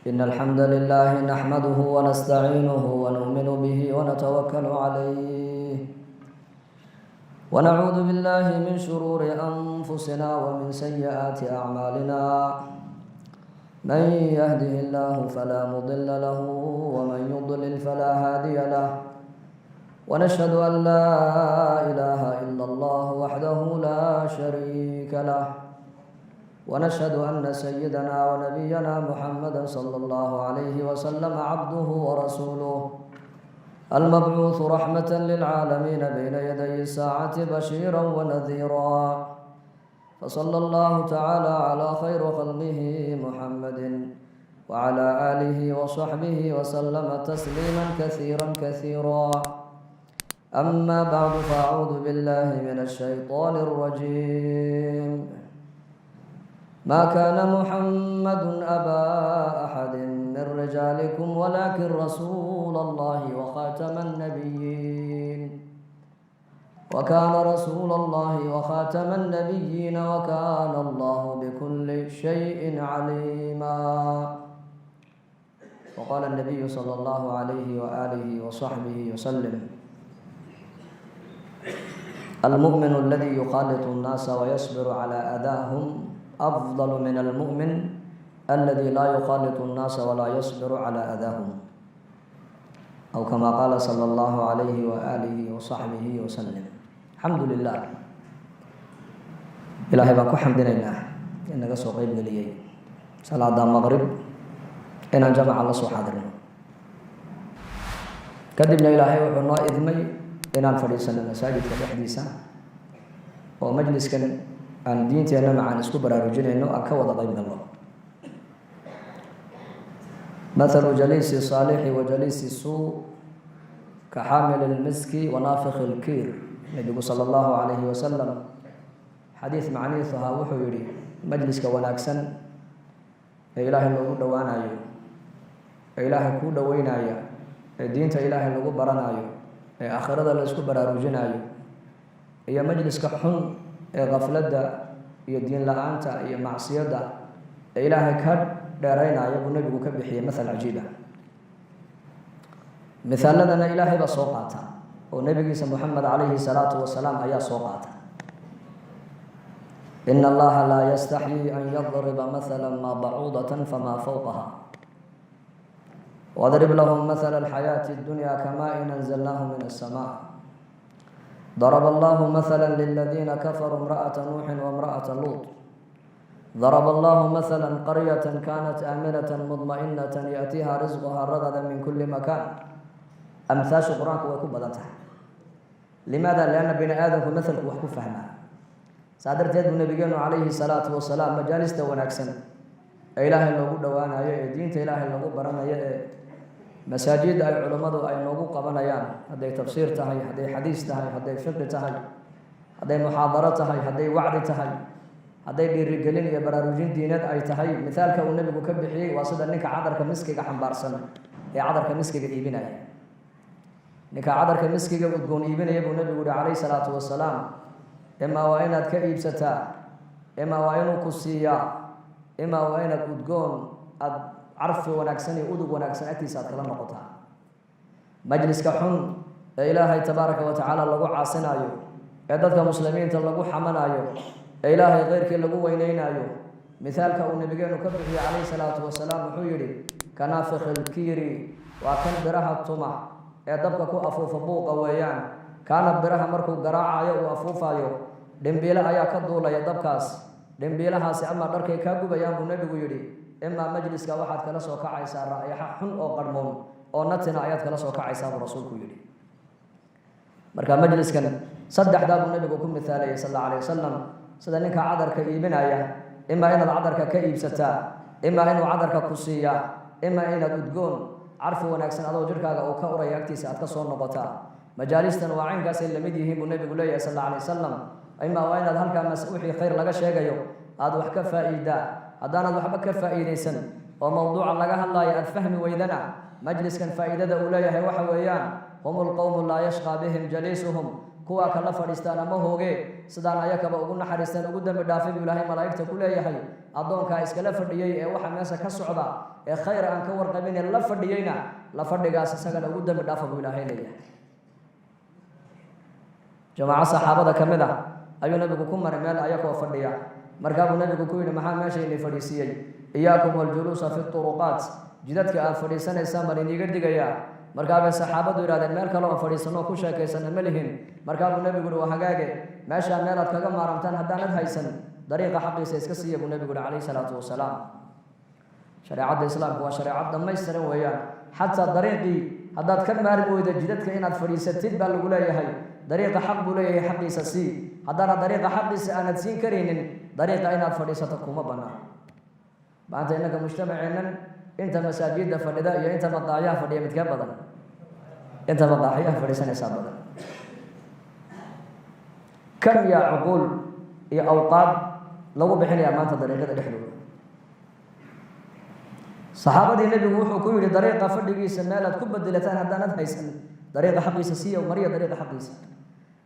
إن الحمد لله نحمده ونستعينه ونؤمن به ونتوكل عليه، ونعوذ بالله من شرور أنفسنا ومن سيئات أعمالنا. من يهده الله فلا مضل له ومن يضلل فلا هادي له. ونشهد أن لا إله إلا الله وحده لا شريك له، ونشهد أن سيدنا ونبينا محمدا صلى الله عليه وسلم عبده ورسوله المبعوث رحمة للعالمين بين يدي الساعة بشيرا ونذيرا. فصلى الله تعالى على خير خلقه محمد وعلى آله وصحبه وسلم تسليما كثيرا كثيرا. أما بعد، فأعوذ بالله من الشيطان الرجيم. ما كان محمد أبا أحد من رجالكم ولكن رسول الله وخاتم النبيين، وكان رسول الله وخاتم النبيين، وكان الله بكل شيء عليما. وقال النبي صلى الله عليه وآله وصحبه وسلم: المؤمن الذي يخالط الناس ويصبر على أذاهم أفضل من المؤمن الذي لا يخالط الناس ولا يصبر على أذاهم، أو كما قال صلى الله عليه وآله وصحبه وسلم. الحمد لله، Ilaahay baan ku xamdinaynaa in naga soo qeyb geliyey salaada maqrib inaan jamaca la soo xaadirno. Kadibna Ilaahay wuxuu noo idmay inaan fadhiisano masaajidka dhexdiisa oo majliskan aan diinteenna macaan isku baraarujinayno aan ka wada qayb galno. مثل جليس الصالح وجليس السوء كحامل المسك ونافخ الكير. Nebigu sala allahu calayhi wasalam xadiis macnihiisu ahaa wuxuu yidhi: majliska wanaagsan ee Ilaahay loogu dhowaanayo, ee Ilaahay kuu dhoweynaya, ee diinta Ilaahay lagu baranayo, ee aakhirada la isku baraarujinayo, iyo majliska xun ee kafladda iyo diin la-aanta iyo macsiyadda ee Ilaahay ka dheeraynaya buu nebigu ka bixiyey mathal cajiiba. Mithaaladana Ilaahay baa soo qaata oo nebigiisa Moxamed calayhi salaatu wasalaam ayaa soo qaata. إن الله لا يستحيي أن يضرب مثلا ما بعوضة فما فوقها. واضرب لهم مثل الحياة الدنيا كماء أنزلناه من السماء. ضرب الله مثلا للذين كفروا امرأة نوح وامرأة لوط. ضرب الله مثلا قرية كانت آمنة مطمئنة يأتيها رزقها رغدا من كل مكان. Amhaashu Qur-aanku way ku badan tahay. لماذا؟ لأن bini aadamku mahalku wax ku fahmaa. Saa darteed buu nabigeenu calayhi salaatu wasalaam majaalista wanaagsan ee Ilaahay loogu dhowaanayo, ee diinta Ilaahay lagu baranayo, ee masaajidda ay culummadu ay noogu qabanayaan, hadday tafsiir tahay, hadday xadiis tahay, hadday fiqi tahay, hadday muxaadaro tahay, hadday wacdi tahay, hadday dhiirigelin iyo baraarujin diineed ay tahay, mithaalka uu nebigu ka bixiyey waa sida ninka cadarka miskiga xambaarsan ee cadarka miskiga iibinaya. Ninka cadarka miskiga udgoon iibinaya buu nebigu yihi calayhi salaatu wasalaam: imaa waa inaad ka iibsataa, imaa waa inuu ku siiyaa, imaa waa inaad udgoon aada carfi wanaagsan iyo udug wanaagsan agtiisa aad kala noqotaa. Majliska xun ee Ilaahay tabaaraka wa tacaala lagu caasinaayo, ee dadka muslimiinta lagu xamanaayo, ee Ilaahay keyrkii lagu weyneynaayo, mithaalka uu nabigeenu ka bixiyey calayhi salaatu wasalaam wuxuu yidhi: كنافخ الكير, waa kan biraha tuma ee dabka ku afuufa buuqa weeyaan. Kaana biraha markuu garaacayo uu afuufayo, dhimbiile ayaa ka duulaya dabkaas. Dhimbiilahaasi ama dharkay kaa gubayaan buu nebigu yidhi, imaa majliska waxaad kala soo kacaysaa raayaxa xun oo qarmoon oo natina ayaad kala soo kacaysaa buu rasuulku yidhi. Marka majliskan saddexdaa buu nebigu ku mithaalayay sal alla alayh wasalam, sida ninka cadarka iibinaya: imaa inaad cadarka ka iibsataa, imaa inuu cadarka ku siiyaa, imaa inaad udgoon carfi wanaagsan adoo jirkaaga uu ka uraya agtiisa aad ka soo noqotaa. Majaalistan waa caynkaasay lamid yihiin buu nebigu leeyahay sal alla alay wasalam. Imaa waa inaad halkaa wixii khayr laga sheegayo aada wax ka faa'iidaa. Haddaanaad waxba ka faa'iidaysan oo mawduuca laga hadlaayo aad fahmi weydana, majliskan faa'iidada uu leeyahay waxa weeyaan: هم القوم لا يشقى بهم جليسهم. Kuwaa kala fadhiistaana ma hooge. Sidaan ayakaba ugu naxariisteen, ugu dembi dhaafay, buu Ilaahay malaa'igta ku leeyahay. Addoonkaa iskala fadhiyey ee waxa meesha ka socda ee khayr aan ka warqabine la fadhiyeyna, la fadhigaas isagana ugu dembi dhaafa, buu Ilaahay leeyahay. Jamaaco saxaabada ka mid ah ayuu Nabigu ku maray meel ayakoo fadhiya. Markaa buu Nabigu ku yidhi: "Maxaa meesha ini fadhiisiiyey? إياكم والجلوس في الطرقات. Jidadka aad fadhiisanaysaan baan iniiga digayaa." Markaa bay saxaabadu yidhahdeen: "Meel kale oo fadhiisano ku sheekaysana ma lihin." Markaa buu Nebigu yihi: "Waa hagaage, meeshaa meelaad kaga maaramtaan haddaanad haysan, dariiqa xaqiisa iska siiya," buu Nebigu yihi calayhi salaatu wasalaam. Shareecadda Islaamku waa shareecad dhammaystiran weeyaan. Xataa dariiqii haddaad ka maarmi weyda jidadka inaad fadhiisatid, baa lagu leeyahay dariiqa xaq buu leeyahay, xaqiisa sii. Haddaana dariiqa xaqiisa aanad siin karaynin, dariiqa inaad fadhiisato kuma bannaan. Maanta innaka mujtamaceennan inta masaajidda fadhida iyo inta maqaaxyaha fadhiya, midkee badan? Inta maqaaxyaha fadhiisanaysaa badan. Kam yaa cuquul iyo awqaad lagu bixinayaa maanta dariiqyada dhexdooda? Saxaabadii Nebigu wuxuu ku yidhi: "Dariiqa fadhigiisa meelaad ku bedelataan haddaanad haysan, dariiqa xaqiisa siiya, mariya dariiqa xaqiisa."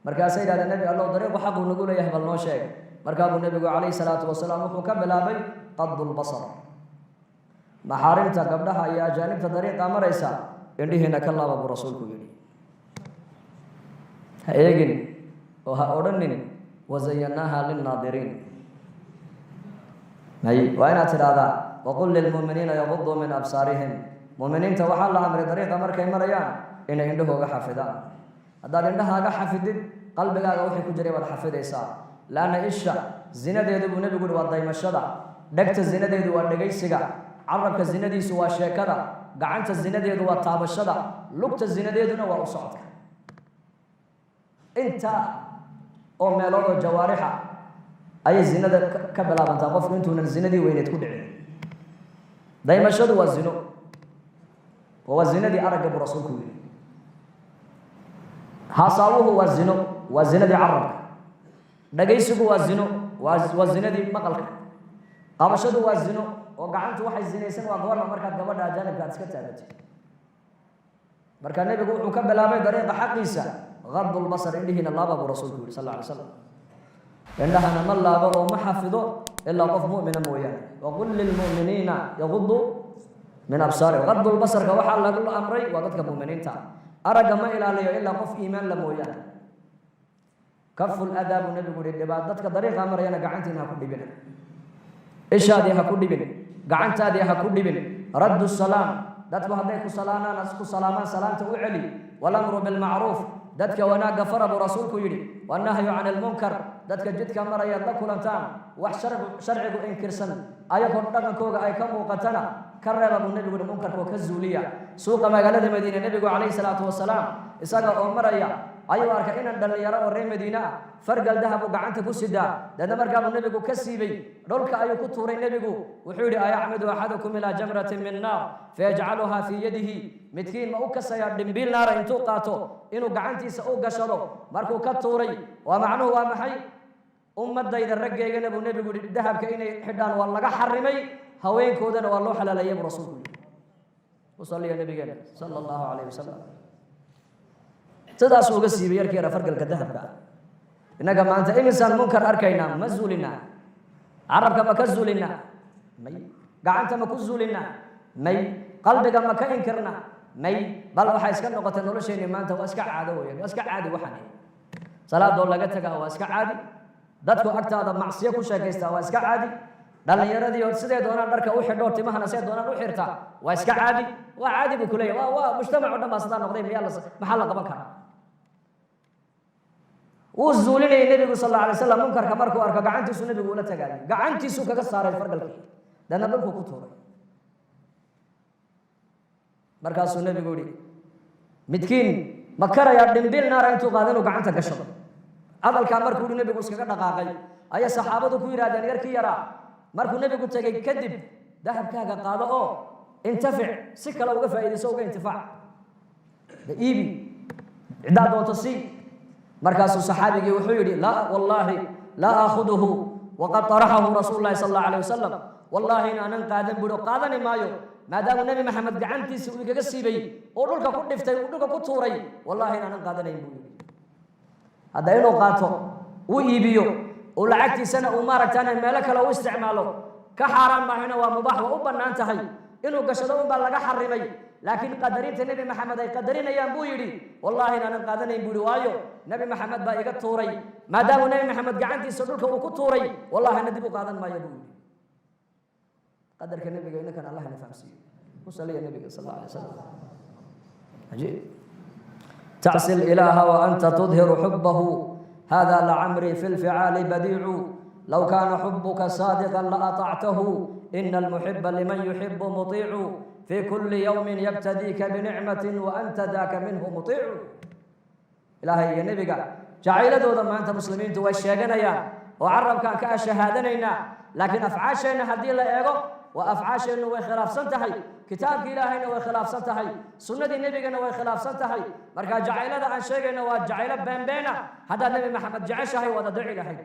Markaasay yidhahdeen: "Nebi Allow, dariiqu xaquu nagu leeyahay bal noo sheeg." Markaa buu Nebigu calayhi salaatu wasalaam wuxuu ka bilaabay غض البصر. Maxaarimta, gabdhaha iyo ajaanibta dariiqa maraysa, indhihiina ka laaba, buu Rasuulku yidhi. Ha eegin oo ha odhanin وزيناها للناظرين. May, waa inaad tidhaahdaa وقل للمؤمنين يغضوا من أبصارهم. Muminiinta waxaa la amray dariiqa markay marayaan inay indhahooga xafidaan. Haddaad indhahaaga xafidid, qalbigaaga wixii ku jiray baad xafidaysaa. Laanna isha zinadeedu, buu Nebigu yihi, waa daymashada. Dhegta zinadeedu waa dhegaysiga. Carabka zinadiisu waa sheekada. Gacanta zinadeedu waa taabashada. Lugta zinadeeduna waa u socodka. Inta oo meelood oo jawaarixa ayay zinada ka bilaabantaa qofku intuunan zinadii weyneed ku dhicin. Daymashadu waa zino, oo waa zinadii aragga, buu Rasuulku yidhi. Haasaawuhu waa zino, waa zinadii carabka. Dhagaysigu waa zino, waa zinadii maqalka. Qabashadu waa zino, oo gacantu waxay zinaysan waa goorma? Markaad gabadha ajaanibka aad iska taagatid. Marka Nebigu wuxuu ka bilaabay dariiqa xaqiisa غض البصر. Indhihiina laaba, buu Rasuulku yihi sal alla alay slam. Indhahana ma laabo oo ma xafido ilaa qof mu'mina mooyaane. وقل للمؤمنين يغضوا من أبصارهم. غض البصر ka waxaa lagu amray waa dadka mu'miniinta. Aragga ma ilaaliyo ilaa qof iimaan la mooyaane. كف الأذى, buu Nebigu yihi. Dhibaat dadka dariiqa marayana gacantiina ha ku dhibina, ishaadii ha ku dhibin, gacantaadii ha ku dhibin. رد السلام, dadku hadday ku salaamaan, ku salaamaan, salaamta u celi. والأمر بالمعروف, dadka wanaagga fara, buu Rasuulku yidhi. والنهي عن المنكر, dadka jidka marayaad la kulantaan wax sharcigu inkirsan ayagoo dhaqankooga ay ka muuqatana, ka reeba, buu Nebigu yihi, munkarka oo ka zuuliya. Suuqa magaalada Madiine Nebigu calayhi salaatu wasalaam isaga oo maraya ayuu arkay inan dhallinyaro oo reer Madiine ah fargal dahab uu gacanta ku sidaa. Deedna markaabuu Nebigu ka siibay, dhulka ayuu ku tuuray. Nebigu wuxuu yidhi: أيعمد أحدكم إلى جمرة من نار فيجعلها في يده? Midkiin ma u kasayaa dhimbiil naara intuu qaato inuu gacantiisa u gashado? Markuu ka tuuray, waa macnuhu waa maxay? Ummadayda raggeygana, buu Nebigu yihi, dahabka inay xidhaan waa laga xarimay, haweenkoodana waa loo xalaaleeyay, buu Rasuulku yidhi. U salliya nabigeena sala allahu calayhi wasalam. Sidaasuu uga siibay yarkii yara fargalka dahabka ah. Innaga maanta imisaan munkar arkaynaa? Ma zuulinaa? Carabka ma ka zuulinaa? May. Gacanta ma ku zuulinaa? May. Qalbiga ma ka inkirnaa? May. Bal waxay iska noqotay nolosheenni maanta waa iska caado weyaan, waa iska caadi. Waxaan salaadoo laga tagaa waa iska caadi. Dadku agtaada macsiyo ku sheekaystaa waa iska caadi. Dhallinyaradii sidee doonaan dharka u xidho, timahana sidee doonaan u xirtaa, waa iska caadi. Waa caadi, buu kuleeyahy. Waa mujtamac o dhan baa sidaa noqday. Miyaa la maxaa la qaban karaa? Wuu zuulinayay Nebigu sal alla alay slam munkarka markuu arko. Gacantiisuu Nebigu ula tagaayay, gacantiisuu kaga saaray fargalkii, deedna dhulkuu ku tuuray. Markaasuu Nebigu yihi: "Midkiin ma karayaa dhimbil naara intuu qaada inuu gacanta gashado?" Hadalkaa markuu yihi, Nebigu iskaga dhaqaaqay. Ayaa saxaabadu ku yidhahdeen yarkii yaraa markuu Nebigu tegey kadib: "Dahabkaaga qaado oo intafic, si kale uga faa'iidayso, uga intifaac da, iibi, ciddaa doonto sii." Markaasuu saxaabigii wuxuu yidhi: "Laa wallaahi, لا آخذه وقد طرحه رسول الله صلى الله عليه وسلم. Wallaahi in aanan qaadan buuhi, qaadani maayo, maadaamuu Nebi Maxamed gacantiisa uu igaga siibay oo dhulka ku dhiftay, uu dhulka ku tuuray. Wallahi in aanan qaadanayn," buu yidhi. Hadda inuu qaato, uu iibiyo, uu lacagtiisana uu maaragtaan meelo kale u isticmaalo ka xaaraan maahina, waa mubaax, waa u bannaan tahay. Inuu gashado unbaa laga xarimay, laakiin qadarinta Nebi Maxamed ay qadarinayaan buu yidhi, wallahi inaanan qaadanayn buu yidhi, waayo Nebi Maxamed baa iga tuuray. Maadaamuu Nebi Maxamed gacantiisa dhulka uu ku tuuray, wallahi na dib u qaadan maayo buu yidhi. Qadarka nebiga inankan Allah na fahamsiiyo. Ku saliya nebiga sal alla alay wasalam. Cajiib. تعصي الإله وأنت تظهر حبه، هذا لعمري في الفعال بديع. لو كان حبك صادقا لأطعته، إن المحب لمن يحب مطيع. في كل يوم يبتديك بنعمة وأنت ذاك منه مطيع. Ilaahay iyo nebiga jacayladooda maanta muslimiintu way sheeganayaan oo carabkaan ka ashahaadanaynaa, laakiin afcaasheenna haddii la eego, waa afcaasheennu way khilaafsan tahay. Kitaabki Ilaahayna way khilaafsan tahay, sunnadii nebigana way khilaafsan tahay. Marka jacaylada aan sheegayno waa jacaylo beenbeena. Haddaad Nebi Maxamed jeceshahay, waad adeeci lahayd.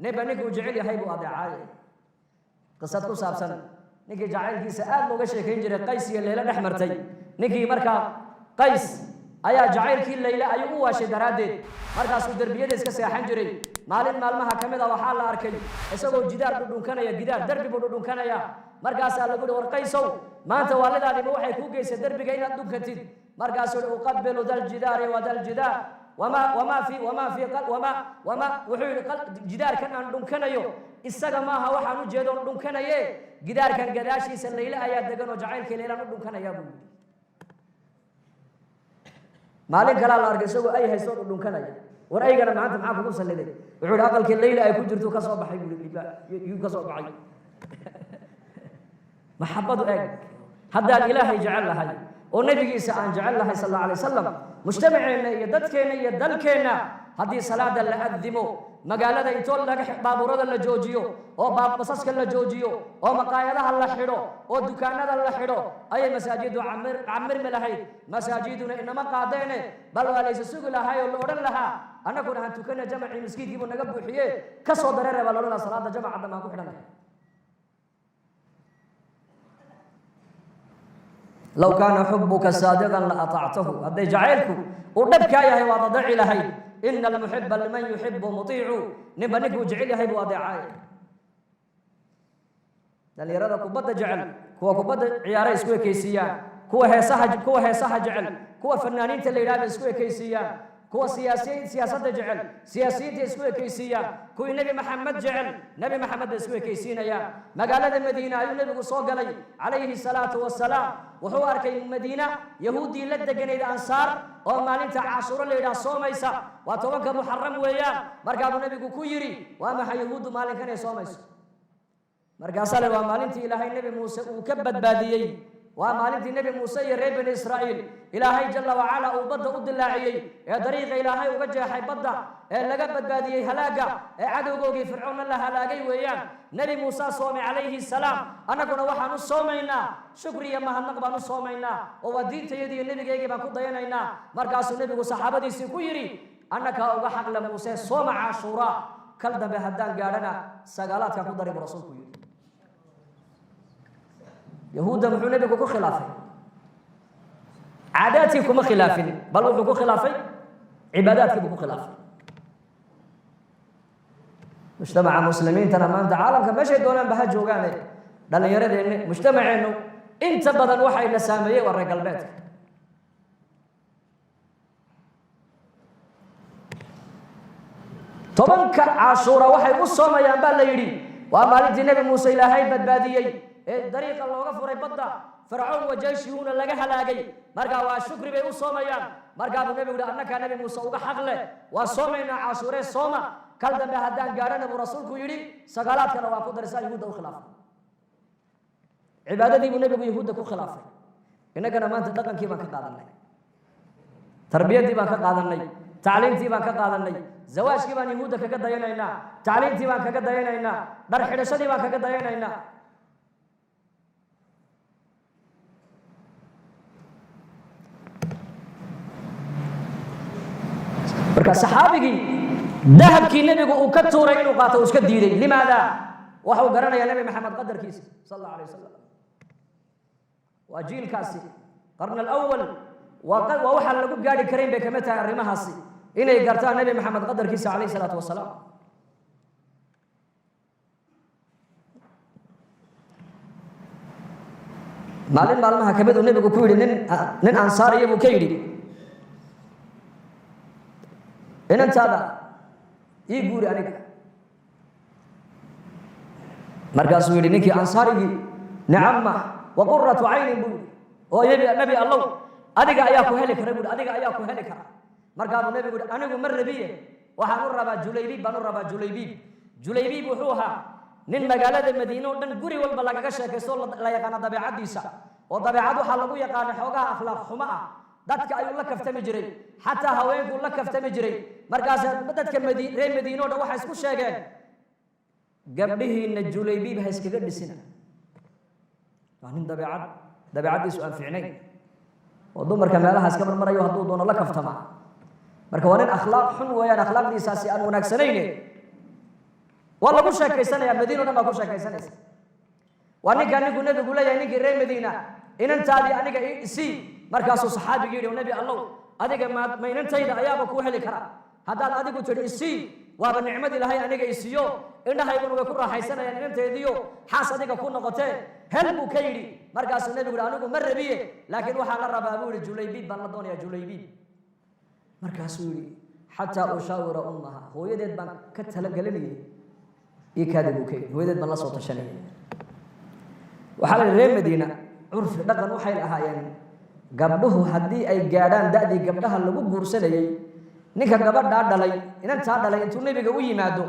Ninba ninkuu jecel yahay buu adeecaaye. Qisad ku saabsan ninkii jacaylkiisa aad looga sheekayn jiray, Qays iyo Leyle dhex martay. Ninkii markaa Qays ayaa jacaylkii Leyle ayuu u waashay daraaddeed, markaasuu derbiyada iska seexan jiray. Maalin maalmaha ka mid a waxaa la arkay isagoo jidaar dhudhunkanaya, gidaar derbi buu dhudhunkanaya. Markaasaa lagu yihi, "War Qaysow, maanta waalidaadiba waxay kuu geysay derbiga inaad dhunkatid?" Markaasuu yihi, "أقبل ذا الجدار وذا الجدار وما وما في وما في وما وما." Wuxuu yidhi, "Jidaarkan aan dhunkanayo isaga maaha waxaan u jeedoon dhunkanaye, gidaarkan gadaashiisa Layle ayaa degan oo jacaylkii Laylaan u dhunkanayaa," buu yidhi. Maalin kalaa la arkay isagoo ay haysto oo dhunkanaya. "War aygana maanta maxaa kugu salliday?" Wuxuu yidhi, "Aqalkii Layla ay ku jirto ka soo baxay," buu yuu ka soo baxay. Maxabadu eeg, haddaan Ilaahay jecel lahay oo nebigiisa aan jecel lahay sal alla alay wasalam, mujtamaceenna iyo dadkeenna iyo dalkeenna haddii salaada la adimo, magaalada intoo laga baabuurada la joojiyo oo basaska la joojiyo oo maqaayadaha la xidho oo dukaanada la xidho, ayay masaajidu camirmi lahayd. Masaajiduna inama qaadeene, bal waa laysa sugi lahay oo la odhan lahaa, "Annaguna han tukana, jamacii miskiinkiibuu naga buuxiye, ka soo dareere," baa la odhan lahaa. Salaada jamaca dambe aan ku xidhanay. لو كان حبك صادقا لأطعته, hadday jacaylku uu dhabkaa yahay, waad adeeci lahayd. إن المحب لمن يحب مطيع. Ninba ninkuu jecel yahay buu adeecay. Dhalinyarada kubadda jecel, kuwa kubadda ciyaaray isku ekaysiiyaan, kuwa heesaha jecel, kuwa fanaaniinta la yidhaha bay isku ekaysiiyaan, kuwa siyaasiyiin siyaasadda jecel siyaasiyiinta isku ekaysiiyaan, kuwii Nebi Maxamed jecel Nebi Maxamed bay isku ekaysiinayaan. Magaalada Madiina ayuu nebigu soo galay calayhi salaatu wasalaam. Wuxuu arkay Madiina yahuuddii la deganayd Ansaar oo maalinta Cashuuro la yidhaah soomaysa, waa 10-ka Muxaram weeyaan. Markaabuu nebigu ku yidhi, "Waa maxay yahuuddu maalinkan ay soomayso?" Markaasaa le, "Waa maalintii Ilaahay Nebi Muuse uu ka badbaadiyey, waa maalintii Nebi Muuse iyo reer Bani Israa'iil Ilaahay jalla wacala uu badda u dilaaciyey ee dariiqa Ilaahay uga jeexay badda ee laga badbaadiyey halaagga ee cadowgoogii Fircoonna la halaagay weeyaan. Nebi Muuse soomay calayhi salaam, annaguna waxaan u soomaynaa shukri iyo mahadnaq baan u soomaynaa, oo waa diintayadii iyo nebigaygii baan ku dayanaynaa." Markaasuu nebigu saxaabadiisii ku yidhi, "Annakaa uga xaqle Muuse, sooma Cashuuraa. Kal dambe haddaan gaadhana sagaalaadkaan ku daray," buu rasuulku yidhi. Yahuudda muxuu nebigu ku khilaafay? Caadaadkii kuma khilaafin, bal wuxuu ku khilaafay cibaadaadkii buu ku khilaafay. Mujtamaca muslimiintana maanta caalamka meeshay doonaanba ha joogaane, dhallinyaradeenni, mujtamaceennu inta badan waxayna saameeyey waa reer galbeedka. 10-ka Cashuura waxay u soomayaan baa la yidhi, waa maalintii Nebi Muuse Ilaahay badbaadiyey ee dariiqa looga furay badda, Fircawn wajeeshihuna laga halaagay. Markaa waa shukri bay u soomayaan. Markaa buu nebigu yihi, "Annakaa Nebi Muuse uga xaq leh, waa soomaynaa Cashuuree, sooma. Kal dambe haddaan gaadhana," buu rasuulku yidhi, "sagaalaadkana waa ku daraysaa." Yahuudda u khilaafay, cibaadadii buu nebigu yahuudda ku khilaafay. Innagana maanta dhaqankii baan ka qaadanay, tarbiyaddii baan ka qaadanay, tacliintii baan ka qaadanay, zawaajkii baan yahuudda kaga dayanaynaa, tacliintii baan kaga dayanaynaa, dhar xidhashadii baan kaga dayanaynaa. Marka saxaabigii dahabkii nebigu uu ka tuuray inuu qaato uu iska diiday. Limaada? Waxa uu garanayaa Nebi Maxamed qadarkiisa sal allahu alay wasalam. Waa jiilkaasi qarn alawal, waa waxaan lagu gaadhi karayn bay kamid tahay arrimahaasi. Inay gartaan Nebi Maxamed qadarkiisa calayhi salaatu wasalaam. Maalin maalmaha kamid uu nebigu ku yidhi nin ansaariya buu ka yidhi, inantaada ii guuri aniga. Markaasuu yidhi ninkii ansaarigii, nicama wa quratu caynin buu yidhi, oo nebi Allow, adiga ayaa ku heli kara, buui, adiga ayaa ku heli kara. Markaabuu nebigu yihi, anigu ma rabiye, waxaan u rabaa Julaybiib baan u rabaa. Julaybiib, Julaybiib wuxuu ahaa nin magaalada Madiine o dhan guri walba lagaga sheekaysto, la yaqaano dabeecaddiisa, oo dabeecad waxaa lagu yaqaana xoogaha akhlaaq xumo ah. Dadka ayuu la kaftami jiray, xataa haweenkuu la kaftami jiray. Markaas dadka reer Madiine o dhan waxay isku sheegeen, gabdhihiina Julaybiib ha iskaga dhisina, waa nin dabeecaddiisu aan fiicnayn oo dumarka meelaha iska marmarayo, hadduu doono la kaftama. Marka waa nin akhlaaq xun weeyaan, akhlaaqdiisaasi aan wanaagsanayne. Waa lagu sheekaysanaya, Madiina o dhan baa ku sheekaysanaysa. Waa ninkaa ninkuu nebigu leeyahay ninkii reer Madiina, inantaadii aniga isii. Markaasuu saxaabigii yidhi, nebi Allow, adiga ma inantayda ayaaba kuu heli karaa? Haddaad adigu tidhi isii, waaba nicmad Ilaahay aniga isiiyo, indhahayguna way ku raaxaysanayaan inanteediyo xaas adiga ku noqotee, hel buu ka yidhi. Markaasuu nebigu yihi, anigu ma rabiye, laakiin waxaan la rabaa buu yihi, Julaybiib baan la doonayaa, Julaybiib. Markaasuu yidhi, xataa ushaawira ummaha, hooyadeed baan ka talagelinayay, ii kaadi buu ka yidhi, hooyadeed baan la soo tashanayay. Waxaa la yidhi reer Madiina curfi dhaqan waxay lahaayeen, gabdhuhu haddii ay gaadhaan da'dii gabdhaha lagu guursanayey, ninka gabadhaa dhalay, inantaa dhalay, intuu nebiga u yimaado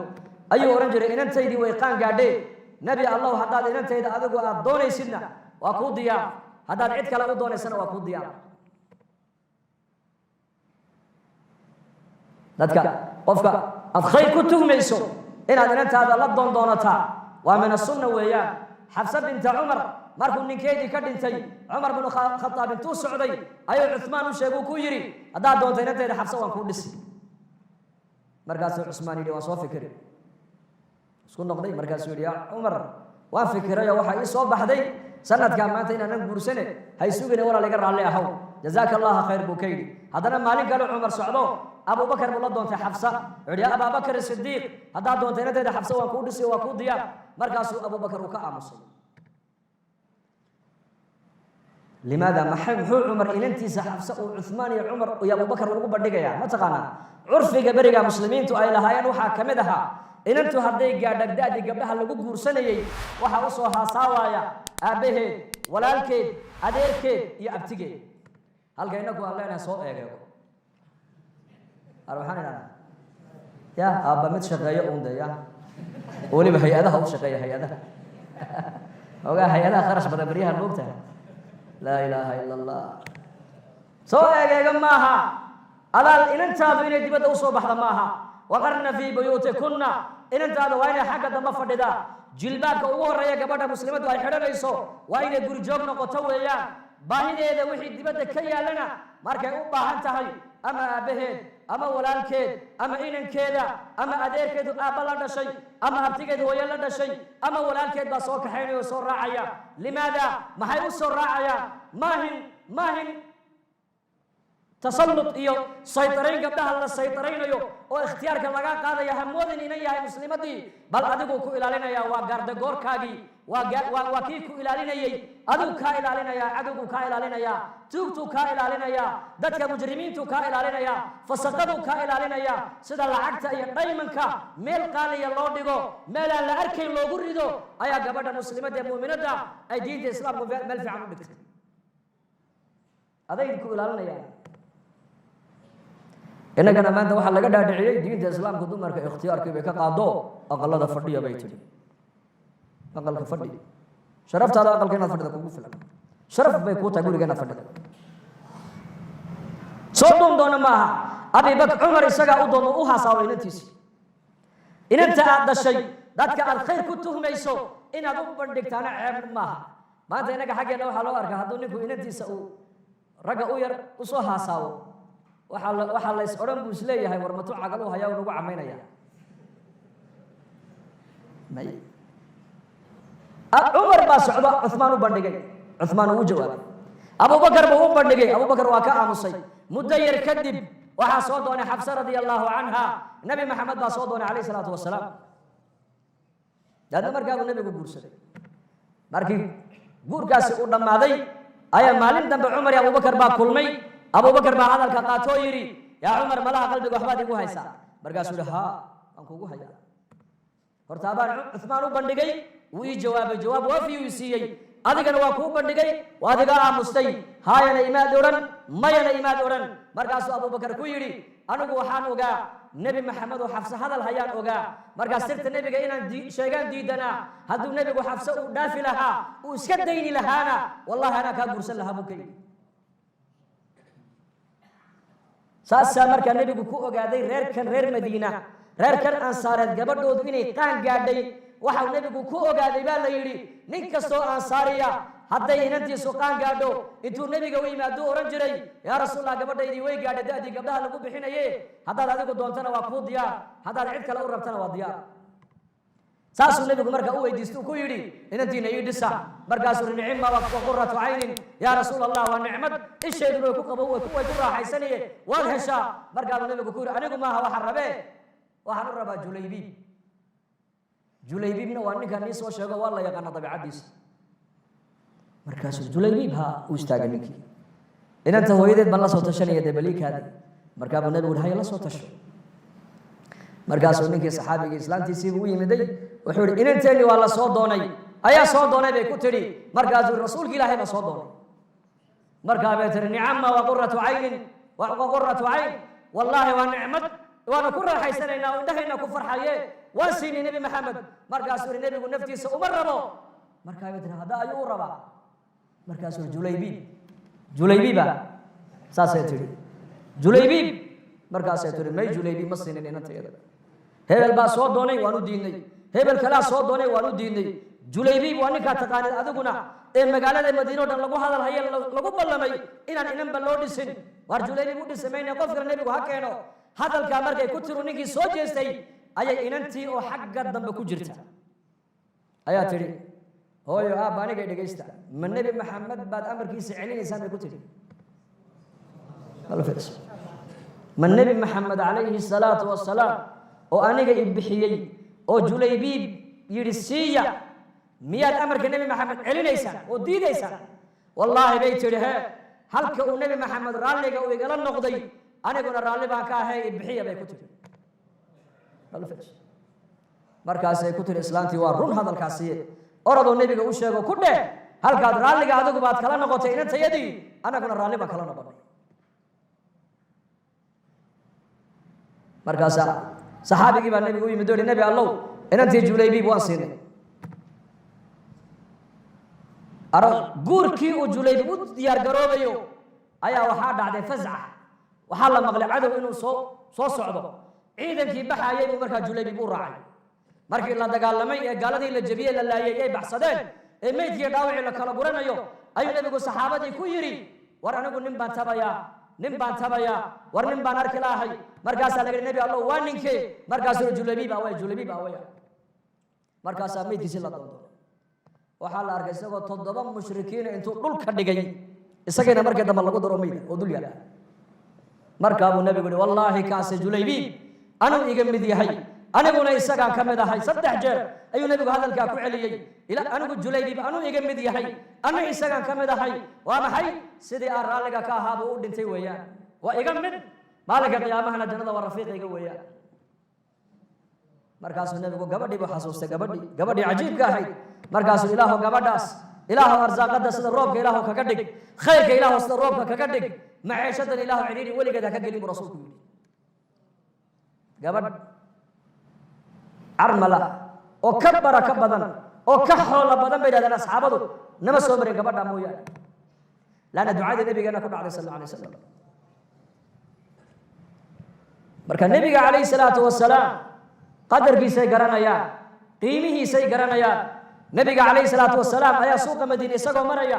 ayuu odhan jiray, inantaydii way qaan gaadhee, nebi Allow, haddaad inantayda adigu aad doonaysidna waa kuu diyaar, haddaad cid kale u doonaysana waa kuu diyaar. Dadka qofka aad khayr ku tuhmayso inaad inantaada la doondoonataa waa min asunna weeyaan. Xafsa binta Cumar markuu ninkeedii ka dhintay, Cumar binu Khataab intuu socday ayuu Cuhmaan u sheegay, uu ku yidhi, haddaad doonto inantayda Xafsa waan kuu dhisi. Markaasuu Cusmaan yidhi, waan soo fikiri, isku noqday. Markaasuu yidhi, yaa Cumar, waan fikirayo, waxaa ii soo baxday sanadkaa maanta inaanan guursane, hay sugine, walaal iga raalli ahow, jazaaka Allaha khayr buu ka yidhi. Haddana maalin kale Cumar socdo, Abubakar buu la doontay Xafsa. Wuxuu yidhi, ya Abaabakar Sidiiq, haddaad doonto inantayda Xafsa waan kuu dhisi, waa kuu diyaar. Markaasuu Abubakar uu ka aamusay. Limaada? Maxay muxuu Cumar inantiisa Xafsa uu Cuhmaan iyo Cumar iyo Abubakar ugu bandhigayaa? Ma taqaanaa curfiga beriga muslimiintu ay lahaayeen? Waxaa ka mid ahaa, inantu hadday gaadha da'dii gabdhaha lagu guursanayey, waxaa usoo haasaawaaya aabbaheed, walaalkeed, adeerkeed iyo abtigeed. Halka innagu aan leenahay soo eegeego ar, waxaan idhahdaa, ya aabba mid shaqeeyo uun de, ya weliba hay-adaha u shaqeeya, hay-adaha ogaa, hay-adaha kharash badan baryahan, moogtahay. Laa ilaaha ila Allah. Soo eegeega maaha adaal inantaadu inay dibadda usoo baxda maaha. Waqarna fii buyuutikunna. Inantaada waa inay xagga dambe fadhidaa. Jilbaabka ugu horreeya gabadha muslimaddu ay xidhanayso waa inay gurijoog noqoto weeyaan. Baahideeda wixii dibadda ka yaallana, markay u baahan tahay, ama aabbaheed ama walaalkeed ama inankeeda ama adeerkeedu aabba la dhashay ama abtigeed hooyo la dhashay ama walaalkeed baa soo kaxaynaya oo soo raacaya. Limaada? Maxay u soo raacayaan? Maahin tasallut iyo saytarayn gabdhaha la saytaraynayo oo ikhtiyaarka laga qaadaya. Hamoodin inan yahay muslimadii, bal adigu ku ilaalinaya, waa gaardagoorkaagii, waa kii ku ilaalinayey, adigu kaa ilaalinaya, cadowgu kaa ilaalinaya, tuugtuu kaa ilaalinaya, dadka mujrimiintuu kaa ilaalinaya, fasaqaduu kaa ilaalinaya. Sida lacagta iyo dhaymanka meel qaaliya loo dhigo, meelaan la arkayn loogu rido, ayaa gabadha muslimadda ee mu'minadda ay diinta Islaamku meel fiican u dhigtay, aday ku ilaalinayaan. Innagana maanta waxaa laga dhaadhiciyey diinta Islaamku dumarka ikhtiyaarkii bay ka qaado, aqalada fadhiya bay tidhi. Aqalka fadhi, sharaftaada aqalka inaad fadhida kugu filan, sharaf bay kuu tahay guriga inaad fadhida. Soo doon doona maaha. Abibakr, Cumar isagaa u doono, u hasaawo inantiisi. Inanta aad dhashay dadka aad khayr ku tuhmayso inaad u bandhigtaana ceeb maaha. Maanta innaga xaggeena waxaa loo arkaa, hadduu ninku inantiisa uu ragga u yar usoo haasaawo, waxaa lays odhan buu isleeyahay, war matu cagal u hayaa u nagu camaynaya. May, Cumar baa socdo, Cuhmaan u bandhigay, Cuhmaan uu u jawaabay. Abubakar buu u bandhigay, Abubakar waa ka aamusay. Muddo yar kadib Waxaa soo doonay Xabse radia allahu canha. Nebi Maxamed baa soo doonay calayhi salaatu wasalaam. Daadna markaabuu nebigu guursaday. Markii guurkaasi uu dhammaaday ayaa maalin dambe Cumar iyo Abubakar baa kulmay. Abubakar baa hadalka qaatoo yidhi: "Yaa Cumar, malaha qalbiga waxbaad igu haysaa." Markaasuu yihi: "Haa, waan kugu hayaa. Horta abaan Cuhmaan u bandhigay, wuu ii jawaabay, jawaab waafi uu siiyey. Adigana waa kuu bandhigay, waa adiga aamustay. Haayana imaad odhan, mayana imaad odhan." Markaasuu Abubakar ku yidhi: "Anigu waxaan ogaa Nebi Maxamed oo Xafse hadal hayaan ogaa. Markaas sirta nebiga inaan sheegaan diidanaa. Hadduu nebigu Xafse uu dhaafi lahaa, uu iska dayni lahaana, wallahi anaa kaa guursan lahaa," buu ka yidhi. Saasaa markaa nebigu ku ogaaday reerkan reer Madiina, reerkan Ansaareed, gabadhoodu inay qaan gaadhay. Waxau nebigu ku ogaaday baa la yidhi, nin kastoo Ansaariya hadday inantiisu qaan gaadho, intuu nebiga u yimaaduu odhan jiray: "Yaa Rasuulallah, gabadhaydii way gaadhay da'dii gabdhaha lagu bixinaye. Haddaad adigu doontana waa kuu diyaar, haddaad cid kale u rabtana waa diyaar." Saasuu nebigu markaa u weydiistuu ku yidhi: "Inantiina ii dhisa." Markaasuu ri: "Nicima wa quratu caynin, yaa Rasuul Allah, waa nicmad isheeduna way ku qabo, way ku raaxaysanaye, waad heshaa." Markaabuu nebigu ku yidhi: "Anigu maaha waxaan rabee, waxaan u rabaa Julaybiib." Julaybiibna waa ninkaan nii soo sheego, waa la yaqaana dabeicaddiisa. Markaasuu Julaybiib ha u istaagay ninkii: "Inanta hooyadeed baan la soo tashanaya dee, baliikaadi." Markaabuu nebigu yidhi: "Haya, la soo tasho." Markaasuu ninkii saxaabigii islaantiisiibuu u yimiday. Wuxuu yihi: "Inanteenni waa la soo doonay." "Ayaa soo doonay?" bay ku tidhi. Markaasuu: "Rasuulki Ilaahay baa soo doonay." Markaa bay tihi: "Nicama wa quratu caynin, wa quratu cayn, wallaahi waa nicmad, waana ku raaxaysanaynaa oo indhahayna ku farxaye, waan siinay Nebi Maxamed." Markaasuu yihi: "Nebigu naftiisa uma rabo." Markaa bay tihi: "Hadda ayuu u rabaa?" Markaasuu: "Julaybiib." "Julaybiiba?" saasay tidhi. "Julaybiib." Markaasay tihi: "May, Julaybiib ma siinin inantayada. Hebel baa soo doonay, waan u diidnay. Hebel kalaa soo doonay, waan u diidnay. Julaybiib waa ninkaa taqaanid adiguna ee magaalada Madiine o dhan lagu hadal haye, lagu ballamay inaan inanba loo dhisin. Waar Julaybiib u dhisi mayne, qof kale nebigu ha keeno." Hadalkaa markay ku tiru ninkii soo jeestay, ayay inantii oo xagga dambe ku jirta ayaa tidhi: "Hooyo, aabba, anigay dhegaysta. Ma Nebi Maxamed baad amarkiisa celinaysaan?" bay ku tidhi. "Ma Nebi Maxamed calayhi salaatu wasalaam oo aniga i bixiyey oo Julaybiib yidhi siiya, miyaad amarka Nebi Maxamed celinaysaan oo diidaysaan?" "Wallaahi," bay tidhi, "hee, halka uu Nebi Maxamed raalliga uu igala noqday, aniguna raalli baan ka ahay, i bixiya," bay ku tidhi. Markaasay ku tihi islaantii: "Waa run hadalkaasiye, orodoo nebiga u sheego, ku dheh halkaad raalliga adigu baad kala noqotay inantayadii, annaguna raalli baan kala noqonay." Markaasaa saxaabigii baa nebiga u yimid oo yihi: "Nebi Allow, inantii Julaybiib waan siinay." Guurkii uu Julaybiib u diyaar garoobayo ayaa waxaa dhacday fasca. Waxaa la maqlay cadow inuu soo socdo. Ciidankii baxayay buu markaa Julaybiib u raacay. Markii la dagaalamay ee gaaladii la jebiyey, la laayay, ay baxsadeen, ee meydkii dhaawacii la kala guranayo, ayuu nebigu saxaabadii ku yidhi: "War anigu nin baan tabayaa, nin baan tabayaa, war nin baan arki lahay." Markaasaa laga yidhi: "Nebi Allow, waa ninkee?" Markaasuu: "Julaybiib away, Julaybiib awaya." Markaasaa meydkiisi la doondoonay. Waxaa la arkay isagoo 7 mushrikiina intuu dhulka dhigay, isagiina markii dambe lagu daro meyda oo dul yaala. Markaa buu nebigu yihi: "Wallaahi kaase Julaybiib anuu iga mid yahay, aniguna isagaan ka mid ahay." 3 jeer ayuu nebigu hadalkaa ku celiyey: ila anigu Julaybiib anuu iga mid yahay, anu isagaan ka mid ahay. Waa maxay? Sidii aan raalliga ka ahaa buu u dhintay weeyaan, waa iga mid, maalinka qiyaamahana jannada waa rafiiqayga weeyaan. Markaasuu nebigu gabadhii buu xasuustay, gabadhii cajiibka ahayd. Markaasuu: "Ilaahu gabadhaas, Ilaahu arsaaqada sida roobka Ilaahu kaga dhig, khayrka Ilaahu sida roobka kaga dhig, maciishadan Ilaahu cidhiidhi weligeed ha ka gelin," buu rasuulku yidhi. Gabadh carmala oo ka baraka badan oo ka xoolo badan, bay yidhahdeen asxaabadu, nama soo marin gabadha mooyaane, laanna ducadii nabigeena ku dhacday sal alla alay wasalam. Marka nebiga calayhi salaatu wasalaam qadarkiisay garanayaan, qiimihiisay garanayaan. Nebiga calayhi salaatu wasalaam ayaa suuqa Madiine isagoo maraya,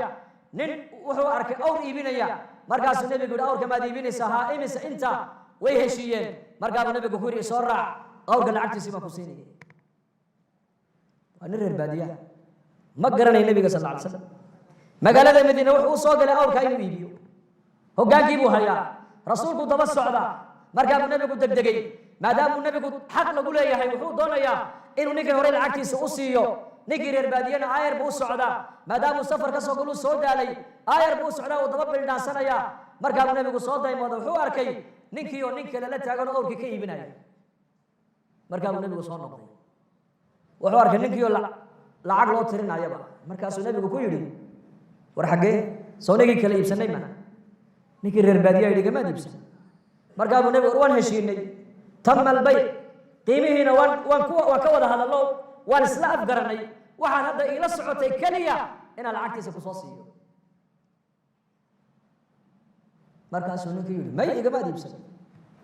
nin wuxuu arkay awr iibinaya. Markaasuu nebigu yihi: "Awrka maad iibinaysaa?" "Haa." "Imise inta?" Way heshiiyeen. Markaabuu nebigu ku yidhi: "Soo raac, awrka lacagtiisii baan ku siinaya." Waa nin reer baadiyaha, ma garanaya nebiga sal alla alay slam. Magaalada Madiine wuxuu u soo galay awrka inuu iibiyo. Hoggaankii buu hayaa, rasuulku daba socdaa. Markaa buu nebigu degdegay, maadaamuu nebigu xaq lagu leeyahay, wuxuu doonayaa inuu ninkan horey lacagtiisa u siiyo. Ninkii reer baadiyena aayar buu u socdaa, maadaamuu safar ka soo galuu soo daalay, aayar buu u socdaa, uu daba bildhaansanayaa. Markaa buu nebigu soo daymooda, wuxuu arkay ninkii oo nin kale la taagan oo awrkii ka iibinaya. Markaa buu nebigu soo noqday, wuxuu arkay ninkii oo lacag loo tirinayaba. Markaasuu nebigu ku yidhi, war xaggee soo ninkii kale iibsanay ma? Ninkii reer baadiyaa yidhi, gamaad iibsan. Markaa buu nebigu, war waan heshiinay, tama albayc, qiimihiina waan ka wada hadallo, waan isla afgaranay, waxaan hadda iila socotay keliya inaan lacagtiisa kusoo siiyo. Markaasuu ninkii yidhi, may, igamaad iibsan.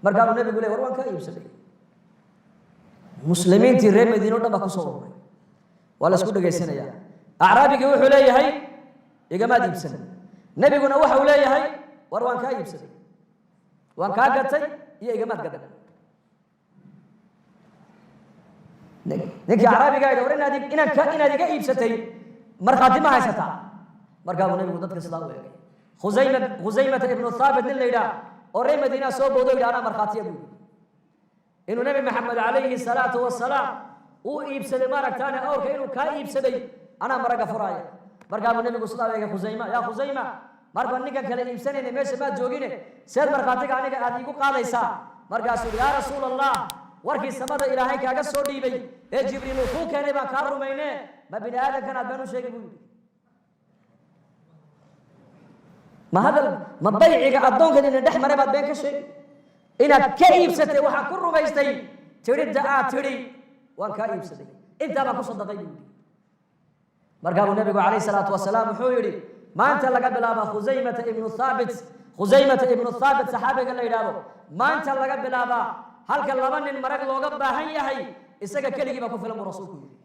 Markaa buu nebigu ley, war waan kaa iibsaday. Muslimiintii reer Madiine o dhan baa kusoo ururay, waa la isku dhegaysanayaa. Acraabigii wuxuu leeyahay, igamaad iibsan. Nebiguna waxa uu leeyahay, war waan kaa iibsaday, waan kaa gatay iyo igamaad gadan. Ninkii acraabigaa yidhi, war inaad iga iibsatay markhaati ma haysataa? Markaa buu nebigu dadka sidaa u eegay. Khusaymata ibnu Thaabit nin la yidhaah oo reer Madiinaa soo boodo, yidhi, anaa markhaatiya buu yidhi inuu Nebi Maxamed calayhi salaatu wasalaam uu iibsaday, maaragtaane awrka inuu kaa iibsaday anaa maraga furaaya. Markaa buu nebigu sidaa eegay Khusayma. Yaa Khusayma, marba ninkan kale iibsanayna meesha maad joogine, seed markhaatiga aniga aad iigu qaadaysaa? Markaasuu yidhi, yaa Rasuul Allah, warkii samada Ilaahay kaaga soo dhiibay ee Jibriil uu kuu keenay baan kaa rumayne, ma bini aadamkan aad been u sheegay buu yidhi. Ma hadal ma bayciga addoonkan idin dhex maray baad been ka sheegi? Inaad ka iibsatay waxaan ku rumaystay tidhidda aad tidhi waan kaa iibsaday, intaa baan ku sadaqay buu yidhi. Markaa buu nebigu calayhi salaatu wasalaam wuxuu yidhi, maanta laga bilaaba Khusaymata ibnu Thaabit, Khusaymata ibnu Thaabit saxaabiga la yidhaahdo, maanta laga bilaabaa halka laba nin marag looga baahan yahay, isaga keligii baa ku filan, buu rasuulku yidhi.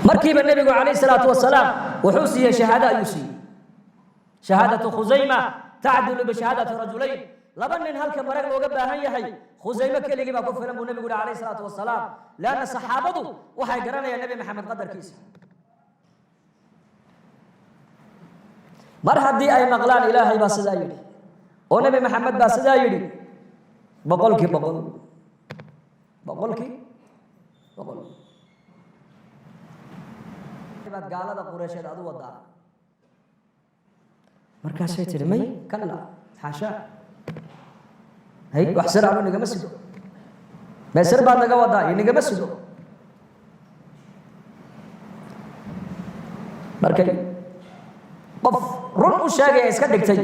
Markiiba nebigu calayhi salaatu wasalaam wuxuu siiyey shahaado ayuu siiyey. Shahaadatu Khusayma tacdilu bishahaadati rajulayn. Laba nin halka marag looga baahan yahay, Khusayme keligii baa ku filan, buu nebigu yihi calayhi salaatu wasalaam, leanna saxaabadu waxay garanayaan Nebi Maxamed qadarkiisa. Mar haddii ay maqlaan Ilaahay baa sidaa yidhi oo Nebi Maxamed baa sidaa yidhi, 100%, 100%. Baad gaalada Qureysheed adu wadaa. Markaasay tihi, may, kalla, xaashaa, hay, wax sir anu nigama sido, mee sir baad naga wadaa iyo nigama sido. Markay qof run u sheegaya iska dhigtay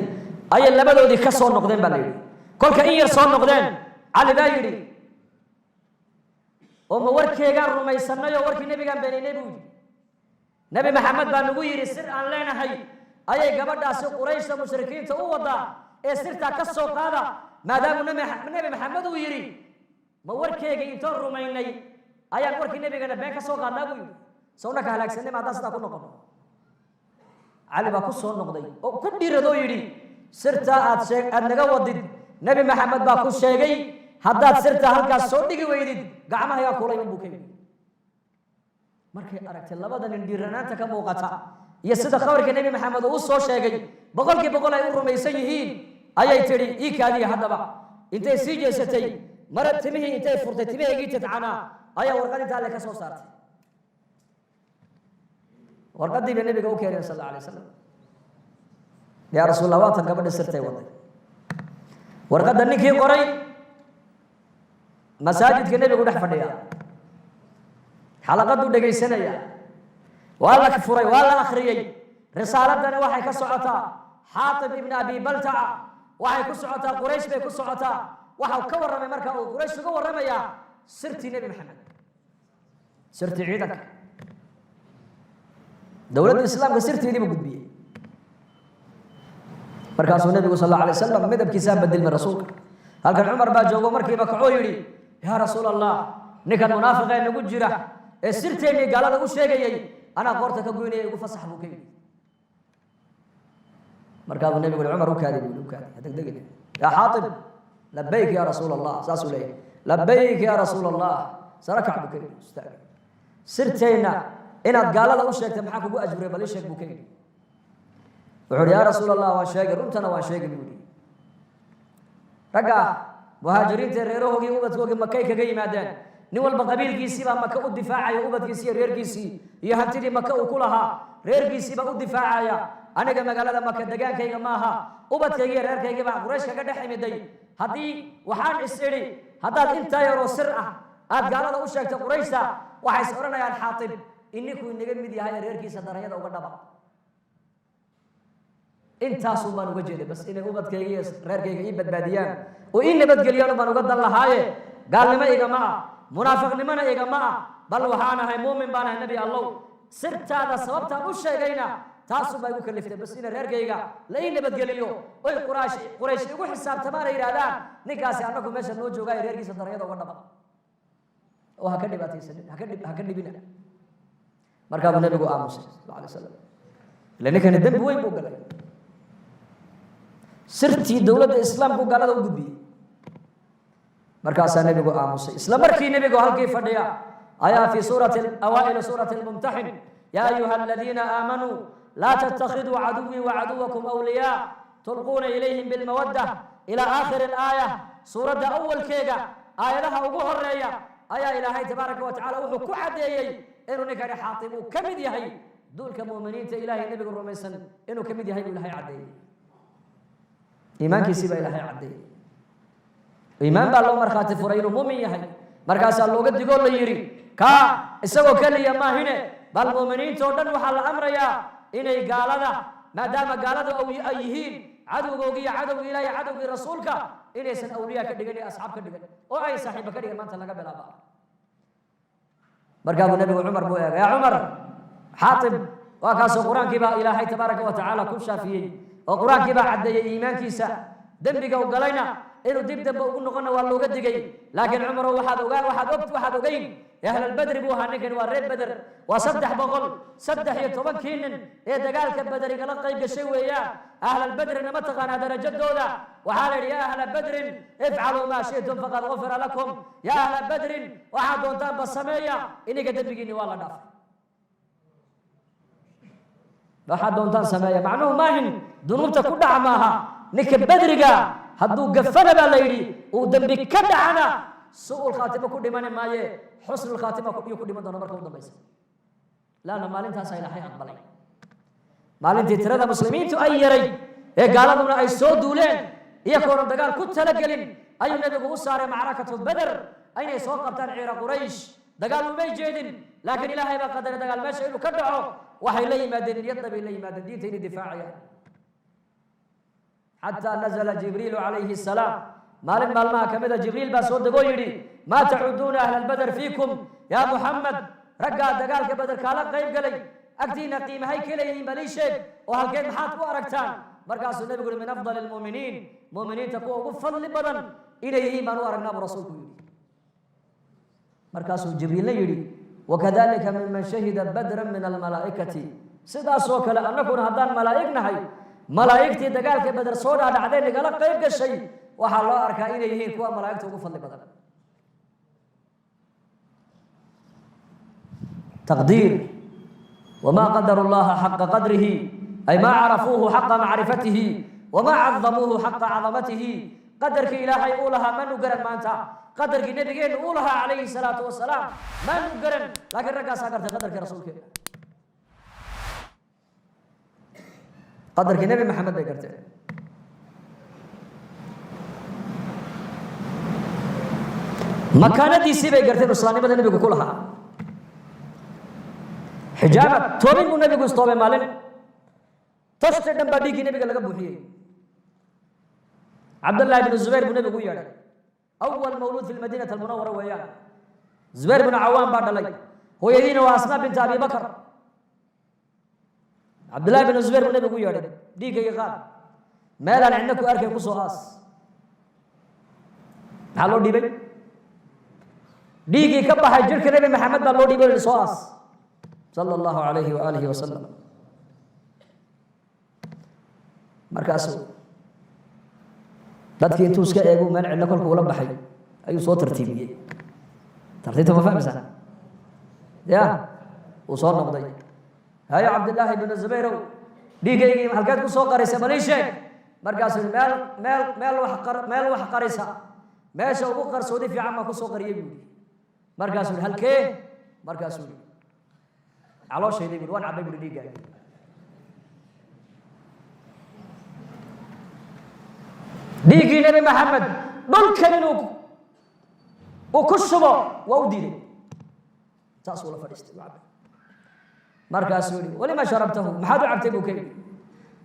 ayay labadoodii ka soo noqdeen baa la yidhi. Kolka in yar soo noqdeen, Cali baa yidhi, oo ma warkeegaan rumaysanay oo warkii nebigaan beenaynay? Buu yidhi. Nebi Maxamed baa nagu yidhi sir aan leenahay ayay gabadhaasi Qurayshta mushrikiinta u wadaa ee sirtaa ka soo qaada. Maadaamuu Nebi Maxamed uu yidhi, ma warkeega intoon rumaynay ayaan warkii nebigana been ka soo qaadnaa? Buu yidhi. Sawna ka halaagsanay ma haddaan sidaa ku noqono? Cali baa ku soo noqday oo ku dhiiradoo yidhi, sirtaa aad shee aad naga wadid Nebi Maxamed baa ku sheegay, haddaad sirtaa halkaas soo dhigi weydid gacmahayaa kulayman, buu ka yidhi. Markay aragtay labada nin dhiiranaanta ka muuqata iyo sida khabarka Nebi Maxamed uu u soo sheegay 100% ay u rumaysan yihiin, ayay tidhi, ii kaadiya haddaba. Intay sii jeesatay, mara timihii intay furtay, timahaygii tidcanaa ayaa warqad intaa alle ka soo saartay. Warqaddii bay nebiga u keeneen sal alla alay wasalam. Yaa Rasuul Allah, waatan gabadhi sirtay waday. Warqadda ninkii qoray masaajidka nebigu dhex fadhiya, xalaqaduu dhegaysanaya. Waa la furay, waa la akhriyey. Risaaladani waxay ka socotaa Xaatib ibn Abi Baltaca, waxay ku socotaa Quraysh bay ku socotaa. Waxau ka warramay marka uu Quraysh uga warramayaa sirtii Nebi Maxamed, sirtii ciidanka dowladda islaamka, sirteediibu gudbiyey. Markaasuu nebigu sal alla alay wasalam midabkiisaa bedelmay. Rasuulka halkan Cumar baa joogo, markiiba kacoo yidhi, yaa Rasuul Allah, ninkan munaafiqee nagu jira ee sirteennii gaalada u sheegayay anaa qoorta ka goynaya, igu fasax, buu ka yidhi. Markaabuu nebigu yihi, Cumar u kaadi, buu u kaadi, ha degdegin. Yaa Xaatib. Labayk yaa Rasuul Allah, saasuu leeyahay. Labayk yaa Rasuul Allah. Sarakac, buu ka yidhi, istaagay. Sirteenna Inaad gaalada u sheegtay maxaa kugu ajburay? Bal ii sheeg, buu ka yidhi. Wuxuu uhi: "Yaa Rasuul Allah, waan sheegay, runtana waan sheegay," buu yidhi. Ragga muhaajiriinta reerahoogii, ubadkoogii Makay kaga yimaadeen. Nin walba qabiilkiisii baa Maka u difaacaya, ubadkiisii iyo reerkiisii iyo hantidii Maka uu ku lahaa reerkiisii baa u difaacaya. Aniga magaalada Maka degaankayga maaha, ubadkayga iyo reerkaygii baa Quraysh kaga dhex imiday. Haddii waxaan is idhi, haddaad intaa yaroo sir ah aad gaalada u sheegtay Qurayshta, waxay is odhanayaan Xaatib ininkuu inaga mid yahay, reerkiisa daranyada uga dhaba. Intaasun baan uga jeeday bas, inay ubadkayga iyo reerkayga ii badbaadiyaan oo ii nabadgeliyaan baan uga dan lahaaye. Gaalnimo igama ah, munaafiqnimona igama ah, bal waxaan ahay muumin baan ahay. Nebi Allow, sirtaada sababtaan u sheegayna taasun baa igu kaliftay bas, ina reerkayga la ii nabadgeliyo oy Quraysh igu xisaabtamaan ay yidhahdaan ninkaasi annagu meesha noo joogaayo, reerkiisa daranyada uga dhaba oo ha ka dhibaataysanin, haka ha ka dhibina. Markaa buu Nebigu aamusay, sal alay slam. Ila ninkani dembi weyn buu galay, sirtii dowladda Islaamku gaalada u gudbiyey. Markaasaa Nebigu aamusay. Isla markii Nebigu halkii fadhiya ayaa في suurati awaa'il suurati Almumtaxin: "يا أيها الذين آمنوا لا تتخذوا عدوي وعدوكم أولياء تلقون إليهم بالمودة إلى آخر الآية. Suuradda awalkeega aayadaha ugu horeeya ayaa Ilaahay tabaaraka wa tacala wuxuu ku caddeeyey inuu ninkani Xaatib uu ka mid yahay duulka mu'miniinta Ilahay, Nebigu rumaysan inuu ka mid yahay buu Ilahay caddeeyey. Iimaankiisii baa Ilaahay caddeeyey. Iimaan baa loo markhaati furay inuu mumin yahay. Markaasaa looga digoo la yidhi, kaa isagoo keliya maahine, bal mu'miniinta oo dhan waxaa la amrayaa inay gaalada, maadaama gaalada ay yihiin cadowgoogii iyo cadowgii Ilahay, cadowgii Rasuulka, inaysan awliyaa ka dhigan iyo asxaab ka dhigan oo ay saaxiiba ka dhigan maanta laga bilaaba. Markaa buu Nebigu Cumar buu eegay: "Yaa Cumar, Xaatib waa kaasoo Qur-aankii baa Ilaahay tabaaraka wa tacaala ku shaafiyey oo Qur-aankii baa caddeeyey iimaankiisa. Dembiga u galayna inuu dib dambe ugu noqonna waa looga digay. Laakiin Cumarow, waxaad ogaa, waxaad og, waxaad ogeyn, Ahlalbedri buu ahaa ninkan, waa reer Beder, waa 313-kii nin ee dagaalka Beder igala qayb gashay weeyaan. Ahlalbedrina ma taqaanaa darajadooda? Waxaa la yidhi: يا أهل بدر افعلوا ما شئتم فقد غفر لكم. يا أهل بدر, waxaad doontaanba sameeya, iniga dembigiinni waa la dhaafay. Waxaad doontaan sameeya macnuhu maahin dunuubta ku dhaca maaha. Ninka bedriga hadduu gafana, baa la yidhi, uu dembi ka dhacana, su'ul khaatima ku dhimani maaye, xusnul khaatima iyuu ku dhiman doona marka u dambaysa, laanna maalintaasa Ilaahay aqbalay. Maalintii tirada muslimiintu ay yaray ee gaaladuna ay soo duuleen, iyagoona dagaal ku talagelin, ayuu Nebigu u saaray macrakatu Beder inay soo qabtaan ciira Quraysh. Dagaal umay jeedin, laakiin Ilaahay baa qadaray dagaal meesha inuu ka dhaco. Waxay la yimaadeen niyadda bay la yimaadeen, diinta inay difaacayaan, حتى نزل جبريل عليه السلام. Maalin maalmaha ka mida Jibriil baa soo degoo yidhi: "ما تعدون أهل البدر فيكم يا محمد?" Raggaa dagaalka Beder kaala qayb galay agtiina qiimahay ka leeyihiin, bal ii sheeg oo halkeed maxaad ku aragtaan? Markaasuu Nebigu yidhi: "من أفضل المؤمنين." Mu'miniinta kuwa ugu fadli badan inay yihiin baan u aragnaa, buu Rasuulku yidhi. Markaasuu Jibriilna yidhi: "وكذلك ممن شهد بدرا من الملائكة." Sidaasoo kale annaguna haddaan malaa'ig nahay, malaa'igtii dagaalka Beder soo dhaadhacday nagala qayb gashay waxaa loo arkaa inay yihiin kuwa malaa'igta ugu fadli badan. Taqdiir. وما قدروا الله حق قدره، أي ما عرفوه حق معرفته وما عظموه حق عظمته. Qadarkii Ilaahay uu lahaa manu garan maanta, qadarkii Nabigeennu uu lahaa calayhi salaatu wasalaam maanu garan, laakiin raggaasaa gartay qadarkii Rasuulkeena, qadarkii Nebi Maxamed bay garteen. Makaanadiisii bay garteen, islaamnimada Nebigu ku lahaa. Xijaabad toobin buu Nebigu istoobay maalin, tashti dhan baa dhiiggii Nebiga laga buuxiyey. Cabdullaahi bnu Zubayr buu Nebigu u yeedhay. أول مولود في المدينة المنورة weeyaan. Zubayr bnu Cawaan baa dhalay, hooyadiina waa Asmaa binta Abi Bakar. Cabdullahi bnu Zubayr buu Nebigu u yeedhay: "Dhiiggayga qaad, meelaan cidna ku arkay kusoo aas." Maxaa loo dhiibay? Dhiiggii ka baxay jirka Nebi Maxamed baa loo dhiibay, soo aas, sala allahu alayhi waaalihi wasalam. Markaasuu dadkii intuu iska eegu meel cidlo kolka ula baxay ayuu soo tartiibiyey. Tartiibta ma fahmaysaa? Ya. Uu soo noqday. Hayo Cabdillaahi binu Zubayrow, dhiiggaygii halkeed ku soo qarisay? Bal ii sheeg. Markaasuu yihi, meel wax qarisa meesha ugu qarsoodi fiican baan kusoo qariyey, buu yihi. Markaasuu yihi, halkee? Markaasuu yihi, calooshayday, bui. Waan cabbay, bui, dhiiggaagi. Dhiiggii Nebi Maxamed dhulkan inuu uu ku shubo waa u diiday. Saasuu la fadhiistay, u cabbay. Markaasuu yihi, walima sharabtahu? Maxaad u cabtay, buu ka yidhi.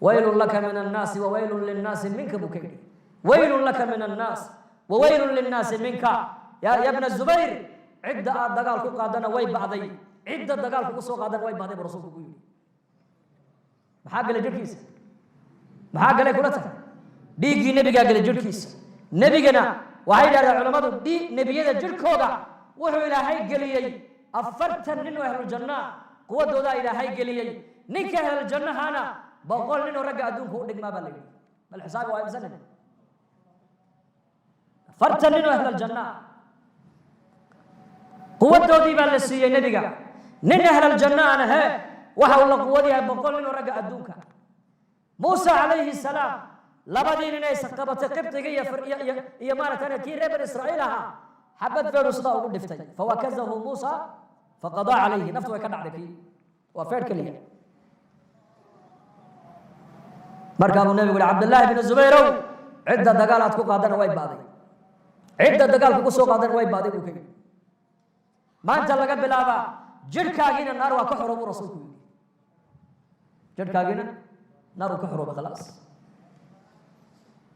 Waylun laka min annaasi wawaylun linnaasi minka, buu ka yidhi. Waylun laka min annaas wawaylun linnaasi minka ya bna Zubayr. Cidda aad dagaal ku qaadana way ba'day, cidda dagaalku ku soo qaadana way ba'day, buu rasuulku ku yidhi. Maxaa galay jirhkiisa? Maxaa galay kula tahay? Dhiiggii nebigaa galay jirhkiisa. Nebigana waxay yidhahdeen culammadu, nebiyada jirhkooda wuxuu Ilaahay geliyey 40 nin oo ahluljannaa quwadoodaa Ilaahay geliyey. Ninka ahluljannahana 100 nin oo ragga adduunka u dhigmaa baa la yidhi. Bal xisaabi, waa imse nin 40 nin oo ahluljannaa quwadoodii baa la siiyey nebiga? Nin ahlaljanna aan ahe waxa uu la quwad yahay 100 nin oo ragga adduunka. Muusa calayhi salaam, labadii nin ay qabatay, qibdiga iyo maaragtay kii reer bani Israa'iil ahaa, xabad feedhu sidaa ugu dhiftay. Fawakazahu Muusa faqadaa calayhi. Naftu way ka dhacday kii, waa feedh keliya. Markaa buu nebigu yihi, Cabdillaahi binu Zubayrow, cidda dagaal aad ku qaadana way ba'day, cidda dagaal kugu soo qaadana way ba'day, buu ka yidhi. Maanta laga bilaabaa jirhkaagiina naar waa ka xoro, buu rasuulku yidhi. Jirhkaagiina naar uu ka xoroobay, khalaas.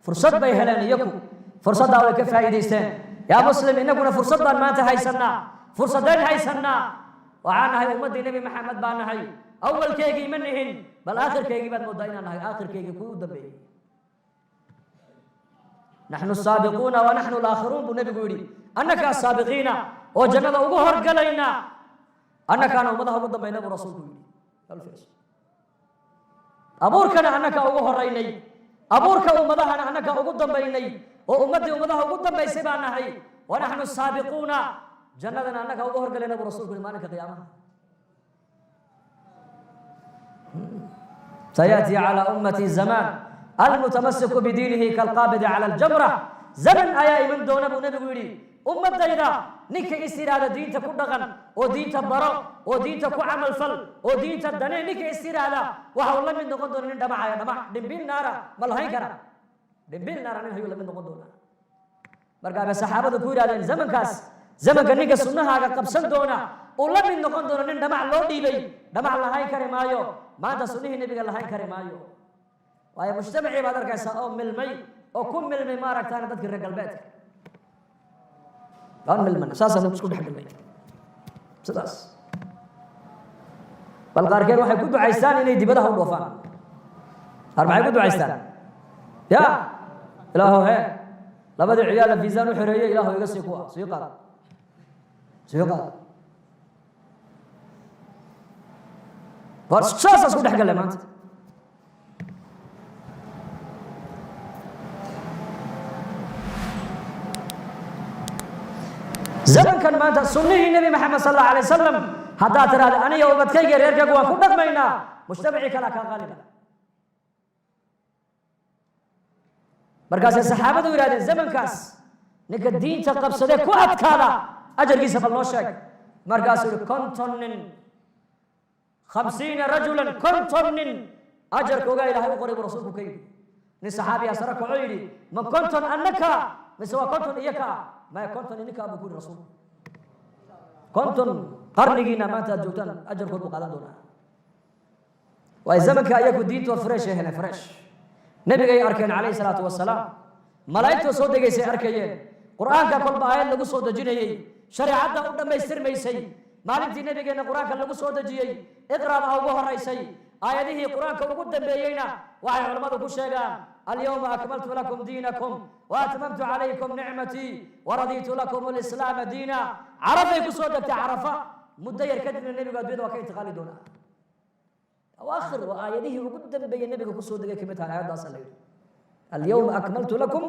Fursad bay heleen iyaku, fursaddaa way ka faa'iidaysteen. Yaa muslim, innaguna fursad baan maanta haysannaa. Fursadeen haysannaa? Waxaan nahay ummaddii Nebi Maxamed baan nahay. Awalkeygii ma nihin, bal aakhirkeygii baad moodaa inaan nahay, aakhirkeygii kuwii u dambeeyey. Naxnu asaabiquuna wa naxnu alaakhiruun, buu nebigu yidhi. Annaka asaabiqiina oo jannada ugu horgalayna, annakaana ummadaha ugu dambayna, buu rasuulku yidhi. Abuurkana annaka ugu horaynay, abuurka ummadahana annaka ugu dambaynay, oo ummaddii ummadaha ugu dambaysay baan nahay. Wa naxnu saabiquuna, jannadana annaka ugu horgalayna, buu rasuulku yihi, maalinka qiyaamaha. Sayaأti calى ummati zamaan almutamasiku bidiinihi kalqaabidi cala aljamra. Zaman ayaa iman doona, buu nebigu yidhi, ummadayda ninka is yidhaahda diinta ku dhaqan oo diinta baro oo diinta ku camal fal oo diinta danee, ninka is yidhaahda waxa uu la mid noqon doona nin dhamacaya dhamac dhimbil naara. Ma lahayn kara dhimbil naara nin hayuu la mid noqon doonaa. Markaa bay saxaabadu ku yidhahdeen, zamankaas, zamanka ninka sunnahaaga qabsan doona uu la mid noqon doono nin dhamac loo dhiibay, dhamac lahayn kari maayo. Maanta sunnihii nebiga lahayn kari maayo, waayo mujtamacii baad arkaysaa oo milmay oo ku milmay maaragtaan dadkii reer galbeedka. Waan milman, saasaan isku dhex galnay sidaas. Bal qaarkeed waxay ku ducaystaan inay dibadaha u dhoofaan. Qaar maxay ku ducaystaan? Ya Ilaahow, he labadii ciyaala fiisaan u xoreeyey, Ilaahow iga sii kuwa sii qaad, sii qaad. War saasaa isku dhex gallay maanta. Zamankan maanta sunnihii Nebi Maxamed sal allahu alay wasalam haddaad tiraahda aniga ubadkayga reerkaygu waan ku dhaqmaynaa, mujtamacii kalaa kaa qaaliba. Markaasay saxaabadu yidhahdeen, zamankaas ninka diinta qabsadee ku adkaada ajarkiisa bal noo sheeg. Markaasuu yihi, 50 nin, 50 rajulan, 50 nin ajarkoogaa Ilahay u qoray, buu rasuulku ka yidhi. Nin saxaabiyaa sare kacoo yidhi, ma 50 annaka mise waa 50 iyaka? Maya, 50 ininkaa, buu ku yidhi rasuulku. 50 qarnigiina maanta aad joogtaan ajarkood buu qaadan doonaa. Waay zamanka iyaku diintoo fresh ay heleen, fresh. Nebigay arkeen calayhi salaatu wasalaam, malaa'igtoo soo degaysay arkayeen, qur'aanka kolba aayad lagu soo dejinayey, shareecadda u dhammaystirmaysay. Maalintii nebigeenna qur-aanka lagu soo dejiyey iqra baa ugu horaysay. Aayadihii qur-aanka ugu dambeeyeyna waxay culammadu ku sheegaan, alyawma akmaltu lakum diinakum wa atmamtu calaykum nicmatii waradiitu lakum alislaama diina. Carafay ku soo degtay, Carafa. Muddo yar kadibna nebigu addunyada waa ka intiqaali doonaa. Awaakhir waa aayadihii ugu dambeeyey nebiga kusoo degay kamid tahay aayaddaasa la yidhi, alyawma akmaltu lakum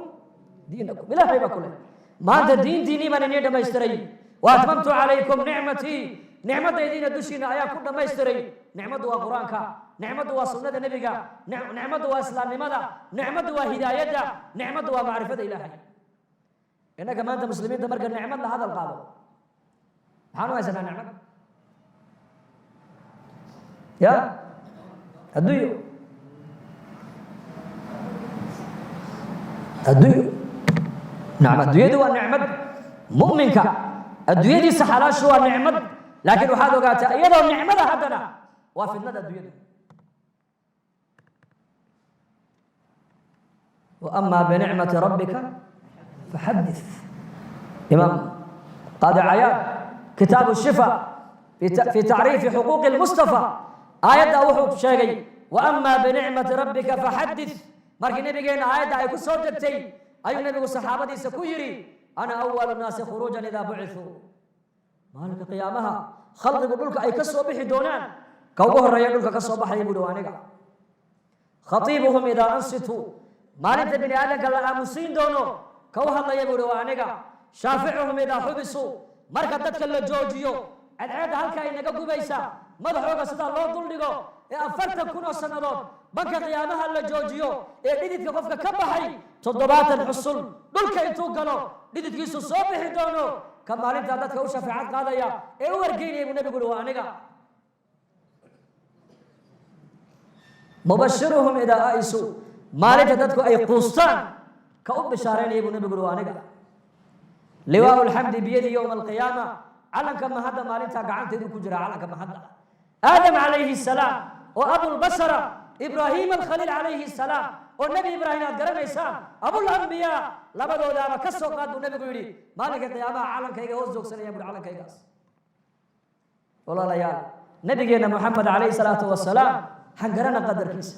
diinakum. Ilaahay baa ku leh, maanta diintiinii baan inii dhammaystiray, wa atmamtu calaykum nicmatii. Nicmadaydiina dushiina ayaan ku dhammaystiray. Nicmaddu waa Qur-aanka, nicmaddu waa sunnada nebiga, nicmaddu waa islaamnimada, nicmaddu waa hidaayadda, nicmaddu waa macrifada Ilaahay. Innaka maanta muslimiinta marka nicmad la hadal qaado, maxaan u haysanaa nicmad? Ya adduunyo, adduunyo. Nacam, adduunyadu waa nicmad. Mu'minka adduunyadiisa xalaashu waa nicmad, laakiin waxaad ogaataa iyadoo nicmada haddana waa fitnada adduunyadu. Wa amaa binicmati rabbika faxadith. Imaam Qaadi Cayaad, kitaabu shifa fi tacriifi xuquuqi lmustafa, aayadda wuxuu sheegay wa amaa binicmati rabbika faxadith. Markii nabigeenna aayadda ay ku soo degtay ayuu nebigu saxaabadiisa ku yidhi: ana awalu nnaasi khuruujan idaa bucithuu. Maalinka qiyaamaha khalqigu dhulka ay ka soo bixi doonaan, ka ugu horreeya dhulka ka soo baxaya, buuhi, waa aniga. Khatiibuhum idaa ansituu. Maalinta bini aadamka la aamusiin doono ka u hadlaya, buuhi, waa aniga. Shaaficuhum idaa xubisuu. Marka dadka la joojiyo, cadceedda halka ay naga gubaysa, madaxooga sidaa loo duldhigo ee 40,000 oo sannadood banka qiyaamaha la joojiyo, ee dhididka qofka ka baxay 70 xusul dhulka intuu galo dhididkiisu soo bixi doono, ka maalintaa dadka u shafeecad qaadaya ee u wargeynaya, buu nebigu uhi, waa aniga. Mubashiruhum idaa aisuu. Maalinta dadku ay quustaan ka u bishaaraynaya, buu nebigu uhi, waa aniga. Liwaau lxamdi biyadi yowma alqiyaama. Calanka mahadda maalintaa gacanteedu ku jira. Calanka mahadda, Aadam calayhi salaam oo abulbashara, Ibraahim alkhaliil calayhi salaam oo Nebi Ibraahim aad garanaysaan, abulambiyaa, labadoodaaba ka soo qaad, buu nebigu yidhi, maalinka qiyaamaha calankayga hoos joogsanaya, buhi, calankaygaas. Walaalayaal, nabigeenna Moxamed calayhi salaatu wasalaam han garana qadarkiisa,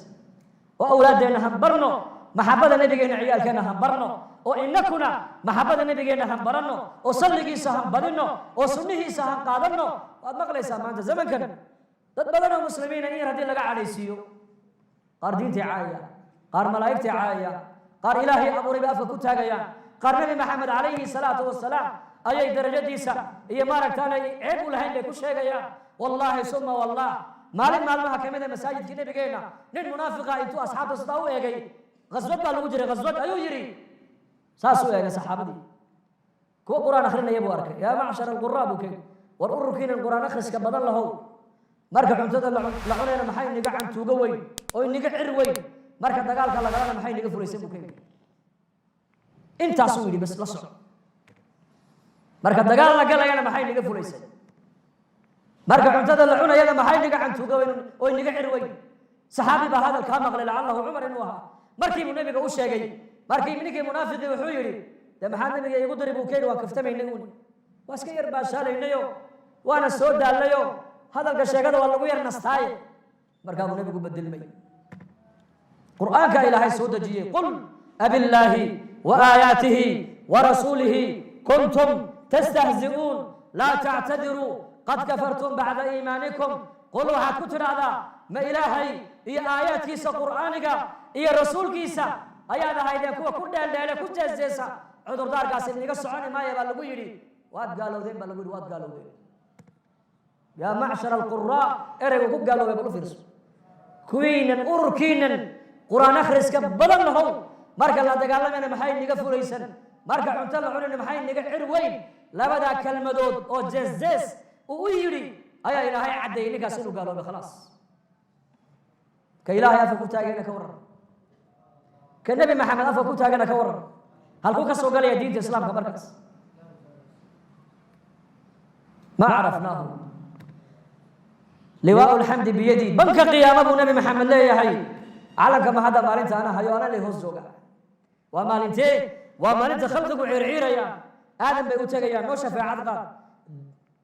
oo awlaaddeenna han barno maxabada nabigeenna, ciyaalkeenna han barno, oo inakuna maxabada nabigeenna han baranno, oo salligiisa han badinno, oo sunnihiisa han qaadanno. Waad maqlaysaa maanta zamankan dad badan oo muslimiina in yar haddii laga cadhaysiiyo, qaar diintay caayaya, qaar malaa'igtay caayaya, qaar Ilaahay abuuray bay afka ku taagayaan, qaar Nebi Maxamed calayhi salaatu wasalaam ayay darajadiisa iyo maaragtaanay ceeb u lahayn bay ku sheegayaan. Wallaahi suma wallah, maalin maalmaha ka mid a masaajidkii nabigeenna nin munaafiqa intuu asxaabta sidaa u eegay, khaswad baa lagu jiray, khaswad ayuu yidhi, saasuu eegay saxaabadii, kuwa Qur-aan akhrinaya buu arkay. Yaa macshar alquraa, buu keeni, war ururkiinan Qur-aan akhriska badan lahow, marka cuntada la cunayna maxay niga cantuugo weyn oo inaga cir weyn, marka dagaalka lagalana maxay niga furaysan, buu keeni. Intaasuu yidhi bas, la soco. Marka dagaal la galayana maxay niga furaysan, marka cuntada la cunayana maxay niga cantuuga weyn oo inaga cir weyn? Saxaabi baa hadal kaa maqlay, lacalahu Cumar inuu ahaa. Markiibuu nebiga u sheegay. Markii ninkii munaafiqii wuxuu yidhi: dee maxaa nabiga iigu diri, buu keeni, waan kaftamaynay uuni, waa iska yar baashaalaynayo, waana soo daallayo, hadalka sheegada waa lagu yar nastaaye. Markaa buu nebigu bedelmay. Qur'aanka Ilaahay soo dejiyey: qul abillaahi wa aayaatihi wa rasuulihi kuntum tastahzi'uun, laa tactadiruu, qad kafartum bacda iimaanikum. Qul, waxaad ku tidhaahdaa, ma Ilaahay iyo aayaadkiisa qur'aaniga iyo rasuulkiisa ayaad ahaydeen kuwa ku dheeldheele, ku jeesjeesa? Cudurdaarkaasi iniga soconi maaya, baa lagu yidhi. Waad gaalowdeen, baa lagu yidhi, waad gaalowdeen. Yaa macshar alquraa, ereygu ku gaaloobay bal u fiirso. Kuwiinan ururkiinan qur-aan akhriska badan lahow, marka la dagaalamayna maxay niga furaysan, marka cunto la cunayna maxay niga cir weyn? Labadaa kelmadood oo jees-jees uu u yidhi ayaa Ilaahay caddeeyey ninkaas inuu gaaloobay. Khalaas. Ka Ilaahay afka ku taagayna ka warran, ka Nebi Maxamed afka ku taagana ka warran, halkuu ka soo galaya diinta islaamka markaas? Ma carafnaahu. Liwaau lxamdi biyadi, banka qiyaama buu Nebi Maxamed leeyahay, calanka ma hadda maalinta ana hayo, ana lay hoos jooga. Waa maalintee? Waa maalinta khalqigu ciirciirayaan. Aadan bay u tegayaan: noo shafeecad qaad,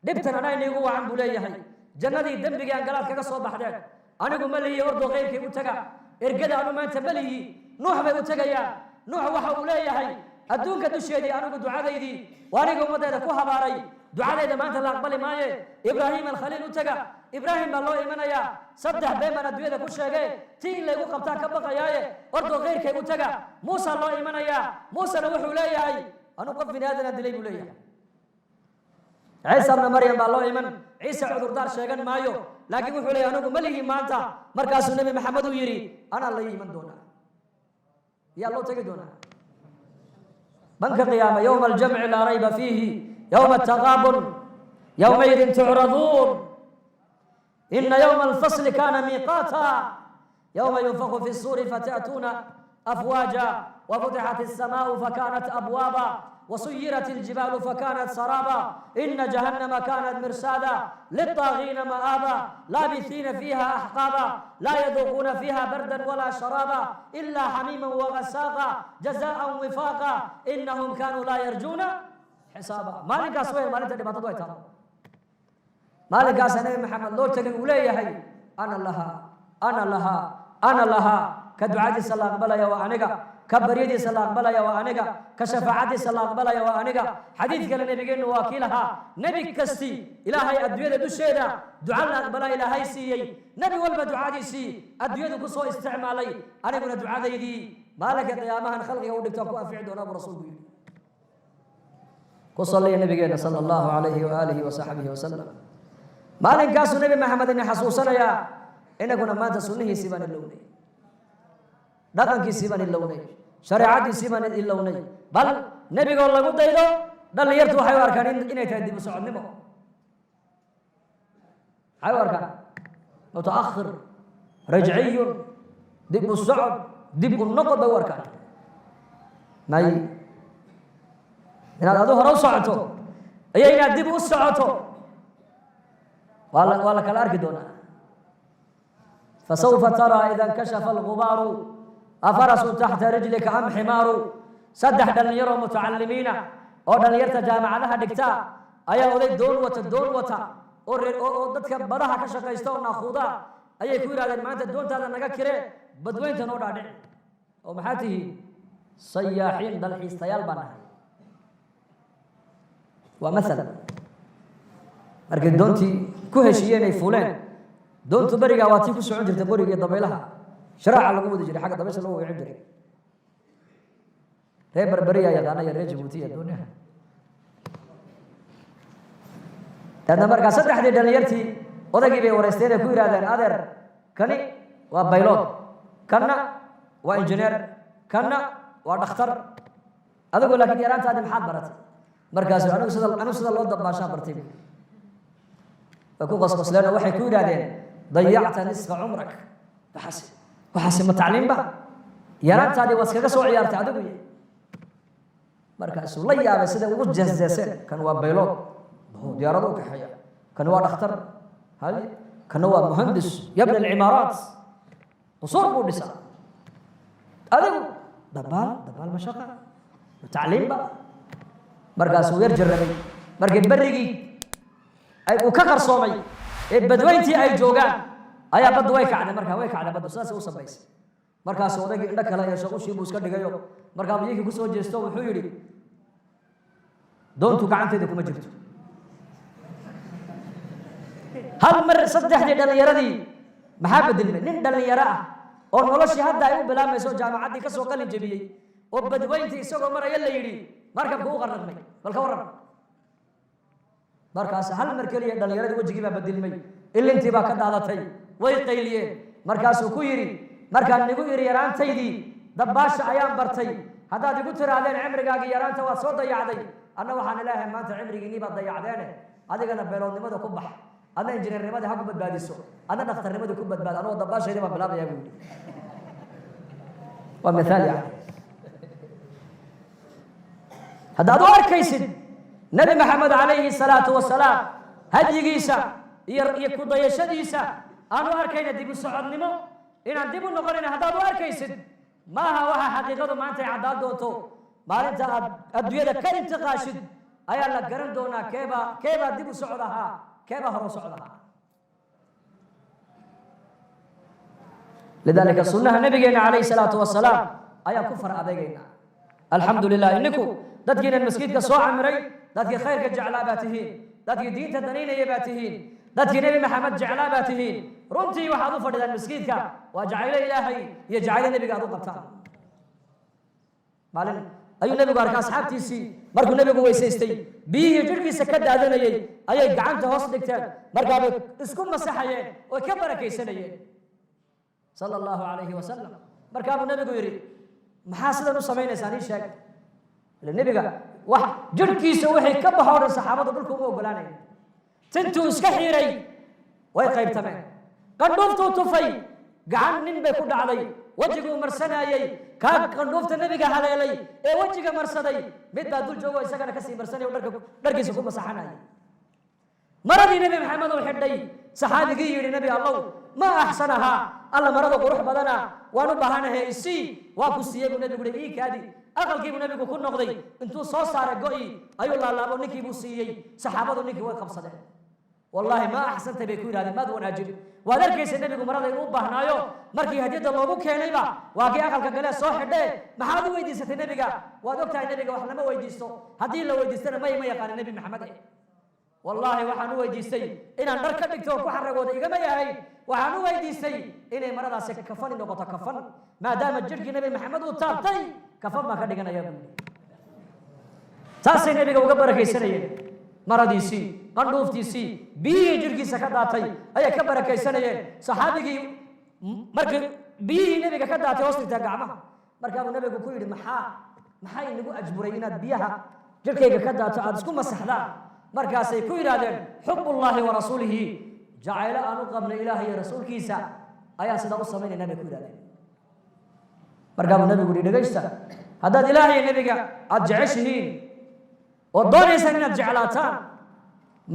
dhibtan anaa iniigu wacan, buu leeyahay, jannadii dembigii aan galaad kaga soo baxdeen anigu ma lihi, ordoo qayrkay u taga, ergada anu maanta ma lihi. Nuux bay u tegayaan. Nuux waxa uu leeyahay: adduunka dusheedii anigu ducadaydii waa aniga ummaddeeda ku habaaray, ducadayda maanta la aqbali maaye, Ibraahim alkhaliil u taga. Ibraahim baa loo imanayaa: saddex been baan adduunyada ku sheegee, tii in laygu qabtaa ka baqayaaye, ordoo khayrkay u taga. Muusa loo imanayaa. Muusena wuxuu leeyahay: anu qof bini aadanaa dilay, buu leeyahay. Ciisa bna Maryam baa loo iman. Ciise cudurdaar sheegan maayo, laakiin wuxuu leeyahy anigu ma lihi maanta. Markaasuu Nebi Maxamed uu yidhi anaa la iman doonaa. Yaa loo tegi doonaa banka qiyaama? Yowma aljamci laa rayba fiihi, yowma ataqaabun, yowmaidin tucraduun, ina yowma alfasli kana miiqaata, yowma yunfaku fi الsuuri fata'tuuna afwaaja, wafutixat الsamaau fakanat abwaaba, وسيرت الجبال فكانت سرابا، إن جهنم كانت مرصادا، للطاغين مآبا، لابثين فيها أحقابا، لا يذوقون فيها بردا ولا شرابا، إلا حميما وغساقا، جزاء وفاقا، إنهم كانوا لا يرجون حسابا. Maalinkaas wey maalinta dhibaatadu ay taalo. Maalinkaas Nabi Maxamed loo tegay uu leeyahay ana lahaa, ana lahaa, ana lahaa. Ka ducadiisa la aqbalaya waa aniga, ka baryadiisa la aqbalaya waa aniga, ka shafaacadiisa la aqbalaya waa aniga. Xadiid kale nabigeennu waa kii lahaa nebi kasti Ilaahay adduunyada dusheeda duca la aqbala Ilaahay siiyey. Nebi walba ducadiisii adduunyadu ku soo isticmaalay, aniguna ducadaydii maalinka qiyaamahan khalqiga u dhigtaan ku anfici doonaa, buu rasuulku yidhi. Ku salliya nabigeena sala allahu calayhi waaalihi wasaxbihi wasalam. Maalinkaasuu Nebi Maxamed ina xasuusanayaa. Inaguna maanta sunnihiisii baan ilownay, dhaqankiisii baan ilownay, shareecadiisii baan ilownay. Bal nebigoo lagu daydo dhallinyartu waxay u arkaan inay tahay dib u socodnimo. Maxay u arkaan? Mutaakhir, rajciyun, dib u socod, dib u noqod bay u arkaan. May, inaad adu hore u socoto iyo inaad dib u socoto waa la kala arki doonaa. Fasawfa taraa ida inkashafa algubaaru, afarasu taxta rijlika am ximaaru. Saddex dhallinyaroo mutacalimiina oo dhallinyarta jaamacadaha dhigta ayaa oday doon wata oo reer oo dadka badaha ka shaqaysta oo naakuuda ayay ku yidhahdeen: "Maanta doontaada naga kire, badweynta noo dhaadhici." "Oo maxaa tihiin?" "Sayaaxiin, dalxiistayaal baan nahay." Waa maala. Markay doontii ku heshiiyeen ay fuuleen, doontu berigaa waa tii ku socon jirtay qoriga iyo dabaylaha, sharaaca lagu wadi jiray, xagga dabaysha lagu wicin jiray. Reer Berberiyaa yaqaana iyo reer Jabuutiya dooniha. Daadna markaa saddexdii dhalinyartii odaygii bay wareysteen ay ku yidhahdeen: "Adeer, kani waa baylood, kanna waa injineer, kanna waa dhakhtar, adigu laakiin yaraantaadi maxaad baratay?" Markaasu "Anigu sida loo dabaashaan bartay." Buui way ku qosqosleen oo waxay ku yidhahdeen: "Dayacta nisfa cumrak. Waxaasi ma tacliimba? Yaraantaadii waad iskaga soo ciyaartay adigu." Markaasuu la yaabay siday ugu jeesjeeseen. Kan waa baylood, diyaarado u kaxeeya, kan waa dhakhtar, hay, kana waa muhandis yabni alcimaaraat, qusuur buu dhisaa, adigu dabaal. Dabaal ma shaqa? Ma tacliimba? Markaasuu yar jarrabay. Markii berrigii ay uu ka qarsoomay ee badweyntii ay joogaan ayaa baddu way kacday. Markaa way kacday baddu, sidaasay u sabaysay. Markaasuu odaygii indho kale yeesho, ushii buu iska dhigayo. Markaa biyihii kusoo jeesto wuxuu yidhi: "Doontu gacanteeda kuma jirto." Hal mar saddexdii dhallinyaradii maxaa bedelmay? Nin dhallinyaro ah oo noloshii hadda ay u bilaamayso, jaamacaddii ka soo qalin jebiyey, oo badweyntii isagoo maraya la yidhi markabka u qarraqmay, bal ka warram. Markaas hal mar keliya dhallinyaradii wejigii baa bedelmay, ilintii baa ka daadatay, way qayliyeen. Markaasuu ku yidhi: "Markaan igu idhi yaraantaydii dabbaasha ayaan bartay, haddaad igu tiraahdeen cimrigaagii yaraanta waad soo dayacday, anna waxaan ilaahay maanta cimrigiinii baad dayacdeene, adigana beeloodnimada ku bax, adna injineernimada ha ku badbaadiso, adna dhakhtarnimadii ku badbaado, anigoo dabbaashayda baan bilaabayaa," buu yidhi. Waa mithaal. Yani haddaad u arkaysid Nebi Maxamed calayhi salaatu wasalaam hadyigiisa iyo ku dayashadiisa aan u arkayna dib u socodnimo, inaan dib u noqonayna haddaad u arkaysid, maaha. Waxa xaqiiqadu maanta ay caddaan doonto maalinta aad adduunyada ka intiqaashid ayaa la garan doonaa keebaa dib u socod ahaa, keebaa hore u socod ahaa. Lidaalika sunnaha nabigeena calayhi salaatu wasalaam ayaan ku far adeegaynaa. Alxamdu lilah, ininku dadkiinan maskiidka soo camiray, dadkii khayrka jeclaa baa tihiin, dadkii diinta danaynaya baa tihiin, dadkii Nebi Maxamed jeclaa baa tihiin. Runtii waxaad u fadhidaan maskiidka waa jacaylo Ilaahay iyo jacaylo nebiga aad u qabtaan. Maalin Ayuu Nebigu arkay asxaabtiisii. Markuu Nebigu weysaystay, biyihii jidhkiisa ka daadanayey ayay gacanta hoos dhigteen, markaabay isku masaxayeen oo ka barakaysanayeen, sala Allahu calayhi wasalam. Markaabuu Nebigu yidhi: "Maxaa sidan u samaynaysaan? Ii sheeg." Ila Nebiga wax jidhkiisa wixii ka baxo o dhan saxaabadu dhulka uma ogolaanaya. Tintuu iska xiiray, way qaybtameen. Qandhuuftuu tufay, gacan nin bay ku dhacday. Wejiguu marsanaayey, kaa qandhuufta Nebiga haleelay ee wejiga marsaday, mid baa dul joogo, isagana kasii marsanaya o dharka dharkiisa ku masaxanayay. Maradii Nebi Maxamed uu xidhay, saxaabigii yidhi: "Nebi Allow, ma axsanahaa, alla marada qurux badana, waan u baahanahay, isii." "Waa ku siiyey," buu Nebigu yihi, "ii kaadi." Aqalkiibuu Nebigu ku noqday. Intuu soo saaray go'i ayuu laalaabo, ninkii buu siiyey. Saxaabadu ninkii way qabsadeen. "Wallaahi ma axsantay," bay ku yidhahdeen, "maad wanaajin. Waad arkaysa Nebigu marada inuu u baahnaayo. Markii hadiyadda loogu keenayba waa kii aqalka galee soo xidhee. Maxaad u weydiisatay Nebiga? Waad ogtahay Nebiga wax lama weydiisto, haddii la weydiistana may ma yaqaana Nebi Maxamed eh." "Wallaahi waxaan u weydiistay inaan dhar ka dhigto oo ku xaragooda igama yahay. Waxaan u weydiistay inay maradaasi kafani noqoto, kafan, maadaama jidhkii Nebi Maxamed uu taabtay, kafan baan ka dhiganaya," buu yidhi. Taasay Nebiga uga barakaysanayeen. Maradiisii, qandhuuftiisii, biyihii jidhkiisa ka daatay ayay ka barakaysanayeen. Saxaabigii markii biyihii Nebiga ka daatay hoos dhigtaa gacmaha, markaabuu Nebigu ku yidhi: Maxaa inagu ajburay inaad biyaha jidhkayga ka daato aada isku masaxdaan?" Markaasay ku yidhaahdeen: "Xubullaahi wa rasuulihi, jacaylo aan u qabnay Ilaah iyo rasuulkiisa ayaa sidaa u samaynayna," bay ku yidhahdeen. Markaabuu Nebigu yihi: "Dhegaysta, haddaad Ilaah iyo Nebiga aada jeceshihiin oo doonaysaan inaad jeclaataan,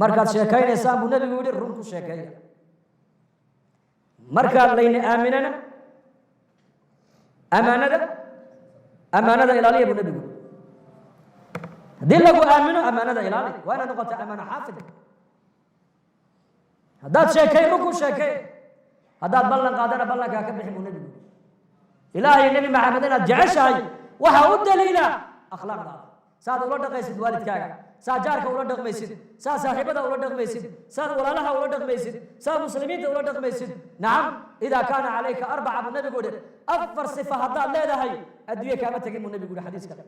markaad sheekaynaysaan," buu Nebigu yihi, "run ku sheekeeya. Markaad layna aaminana, amaanada ilaaliya," buu Nebigu yihi. "Haddii lagu aamino, amaanada ilaali, waa inaad noqota amaano xaafid. Haddaad sheekay, run ku sheekee. Haddaad ballan qaadana, ballankaa ka bixin," buu Nebigu yihi. Ilaahay, Nebi Maxamed inaad jeceshahay waxaa u daliila akhlaaqdaada, saad ula dhaqaysid waalidkaaga, saad jaarka ula dhaqmaysid, saad saaxiibada ula dhaqmaysid, saad walaalaha ula dhaqmaysid, saad muslimiinta ula dhaqmaysid. Nacam, "idaa kaana calayka arbaca," buu Nebigu yihi, afar sifa haddaad leedahay, adduunye kaama tegin, buu Nebigu yihi. Xadiis kale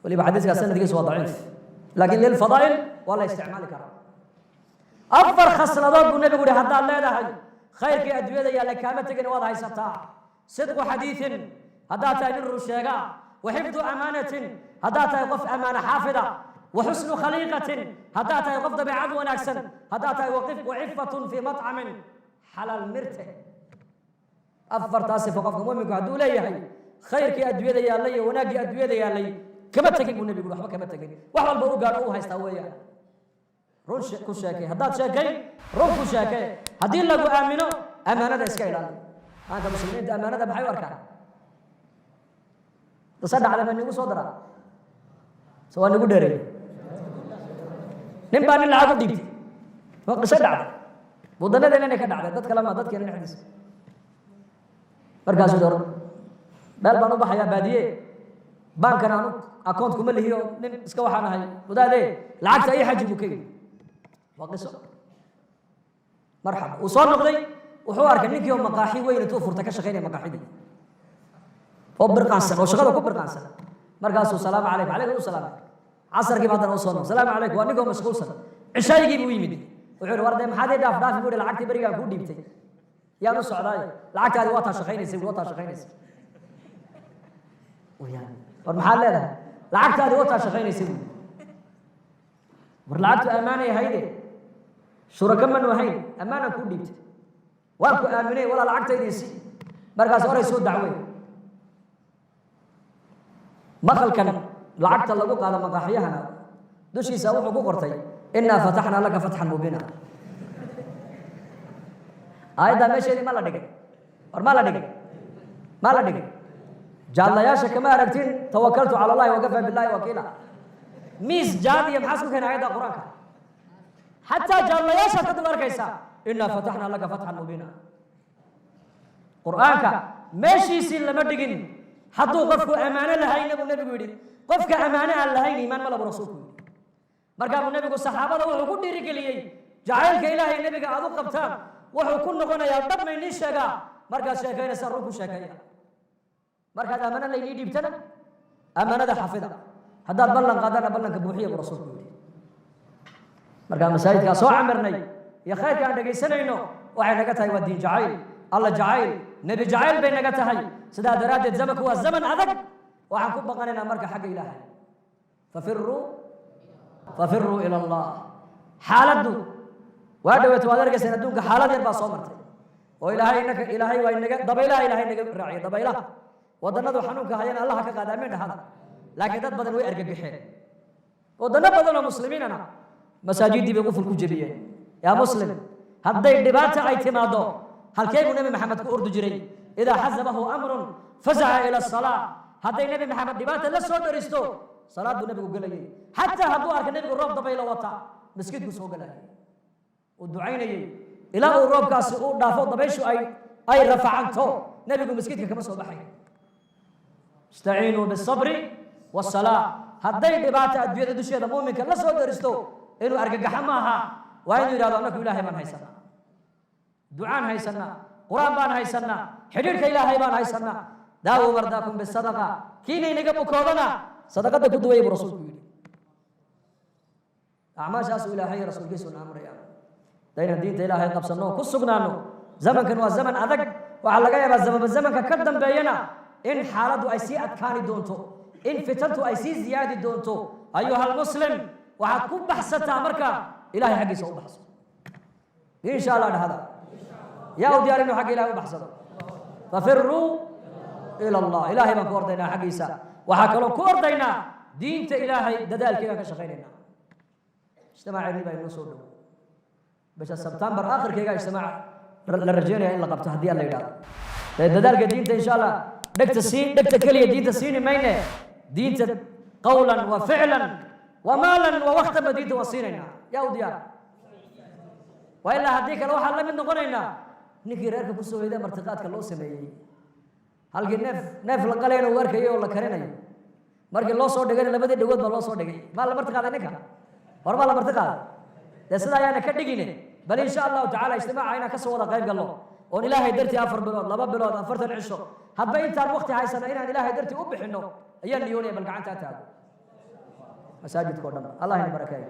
weliba, xadiiskaa sanadkiisu waa daciif, laakiin lilfadaa'il waa la isticmaali karaa. Afar khasladood, buu Nebigu yihi, haddaad leedahay, khayrkii adduunyada yaalla kaama tegin, waad haysataa. Sidqu xadiisin, haddaad tahay nin run sheega. Wa xifdu amaanatin, haddaad tahay qof amaano xaafida. Wa xusnu khaliiqatin, haddaad tahay qof dabeecad wanaagsan haddaad tahay. Wa cifatun fii matcamin, xalaal mirte. Afartaas sifo qofka mu'minku hadduu leeyahay, khayrkii adduunyada yaallay iyo wanaaggii adduunyada yaallay kama tegin, buu Nebigu. Waxba kama tegin, wax walba u gaadho u haystaa weeyaan. Run ku sheekay. Haddaad sheekay, run ku sheekee. Haddii lagu aamino, amaanada iska ilaali. Maanta muslimiinta amaanada maxay u arkaan? Dasa dhacda ma nigu soo daraa se waa nigu dheereeyey? Nin baa nin lacag u dhiibtay. Waa qiso dhacday, wadanadeena ka dhacday, dad kale ma, dadkeena dhexdiisa. Markaasuu yidhi: "Meel baan u baxayaa baadiye, baankana anu account kuma lihiyo, nin iska waxaan ahay wadaade, lacagta ii xaji," buu ka yidhi. Waa qiso. Marxaba, uu soo noqday. Wuxuu arkay ninkii oo maqaaxi weyn intuu furta ka shaqaynaya maqaaxidii, oo birqaansan, oo shaqada ku birqaansan. Markaasuu: "Salaamu calaykum." "Calaykum usalaam." Casarkiiba haddana usoo noq: "Salaamu calaykum." Waa ninkoo mashquulsan. Cishaayigii buu yimid. Wuxuu yidhi: "War dee maxaad ii dhaaf dhaafi?" buu yidhi. "Lacagtii berigaan kuu dhiibtay yaan u socdaayo, lacagtaadi waa taa shaqaynaysa." "Waa taa shaqaynaysa." "War maxaad leedahay?" "Lacagtaadi waa taa shaqaynaysa," buu. "War lacagtu ammaanay ahayde, shurako manu ahayn? Ammaanaan kuu dhiibtay, waan ku aaminay, walaa lacagtaydiisi." Markaas oray soo dacwey. Maqalkan lacagta lagu qaado maqaaxyahana dushiisa wuxuu ku qortay: "Innaa fataxnaa laka fatxan mubiina." Aayaddaa meesheedii ma la dhigay? War ma la dhigay? Ma la dhigay? Jaadlayaasha kama aragtin "tawakaltu cala Allahi wakafaa billahi wakiila"? Miis jaad iyo maxaa isku keenay aayadda Qur-aanka? Xataa jaadlayaashaad ka dul arkaysaa "innaa fataxnaa laka fatxan mubiina". Qur-aanka meeshiisii lama dhigin. Hadduu qofku ammaano lahayna, buu Nebigu yidhi, qofka ammaano aan lahayn iimaan ma labu, Rasuulku yidhi. Markaa buu Nebigu saxaabada wuxuu ku dhiirigeliyey: jacaylka Ilaahay, Nebiga aad u qabtaan wuxuu ku noqonayaa dhab. Maynii sheegaa? Markaad sheekaynaysaa, run ku sheekeeya. Markaad ammaano laynii dhiibtana, ammaanada xafida. Haddaad ballan qaadana, ballanka buuxiya, buu Rasuulku yidhi. Markaa masaajidkaa soo camirnay iyo khayrka aan dhegaysanayno waxay naga tahay waa diin jacayl, Alla jacayl, Nebi jacayl bay naga tahay. Sidaa daraaddeed zamanku waa zaman adag. Waxaan ku baqanaynaa marka xagga Ilaahay. Fafiruu, fafiruu ila Allah. Xaaladdu waa dhaweeto, waad argaysaan, adduunka xaalad yar baa soo martay oo Ilaahay inaka, Ilaahay waa inaga dabaylaha, Ilaahay naga raaciya dabaylaha. Wadannadu xanuunka hayana Allaha ka qaada, amiin dhahada. Laakiin dad badan way argagixeen. Waddanno badan oo muslimiinana masaajiddii bay quful ku jebiyeen. Yaa muslim, hadday dhibaata ay timaado, halkee buu Nebi Maxamed ku ordi jiray? Idaa xasabahu amrun fazaca ila asalaa. Hadday Nebi Maxamed dhibaata la soo daristo, salaad buu Nebigu gelayay. Xataa hadduu arka Nebigu roob dabaylo wata, maskiidku soo gelayay, uu ducaynayey ilaa uu roobkaasi uu dhaafo, dabayshu ay rafacanto. Nebigu maskiidka kama soo baxay. Istaciinuu bisabri wasalaa. Hadday dhibaata adduunyada dusheeda muuminka la soo daristo, inuu argagaxo maaha. Waa inuu yidhahdo: annaku Ilaahay baan haysanaa, ducaan haysanaa, Qur-aan baan haysanaa, xidhiidhka Ilaahay baan haysanaa. Daawuu mardaakum bisadaqa. Kiina inaga bukoodana sadaqada ku duwaya, buu Rasuulku yidhi. Acmaashaasuu Ilaahay Rasuulkiisuna amraya daynaan diinta Ilaahay qabsanno oo ku sugnaano. Zamankan waa zaman adag. Waxaa laga yaabaa zamanba zamanka ka dambeeyana in xaaladdu ay sii adkaani doonto, in fitantu ay sii ziyaadi doonto. Ayuha almuslim, waxaad ku baxsataa marka Ilahay xaggiisa u baxso, insha Allah. Dhahada: yaa u diyaar inuu xagga Ilahay u baxsado? Fafiruu ila Allah. Ilahay baan ku ordaynaa xaggiisa. Waxaa kaloo ku ordaynaa diinta Ilaahay dadaalkeegaan ka shaqaynaynaa. Ijtimaaceennii baa inoo soo dhow. Bisha Sebtembar aakhirkeega ijtimaac la rajeynaya in la qabto, haddii Alla yidhahdo. Dee dadaalka diinta, insha Allah, dhegta sii, dhegta keliya diinta siini mayne. Diinta qawlan wa ficlan wa maalan wa waqtan ba diinta waa siinaynaa. Yaa u diyaar? Waa ilaa haddii kale waxaan la mid noqonaynaa ninkii reerka kusoo hoyday, martiqaadka loo sameeyey, halkii neef neef la qalayna uu arkayay oo la karinayo. Markii loo soo dhigayna labadii dhagood baa loo soo dhigay. Maa la marti qaaday ninka hore? Maa la marti qaaday? Dee sida ayaana ka dhigine. Bal insha Allahu tacala ijtimaaca inaan kasoo wada qayb galno oon Ilaahay dartii 4 bilood, 2 bilood, 40 cisho, hadba intaan waqti haysana inaan Ilaahay dartii u bixinno ayaan niyoonaya. Bal gacantaa taago masaajidka o dhan. Allah ina barakeeyo.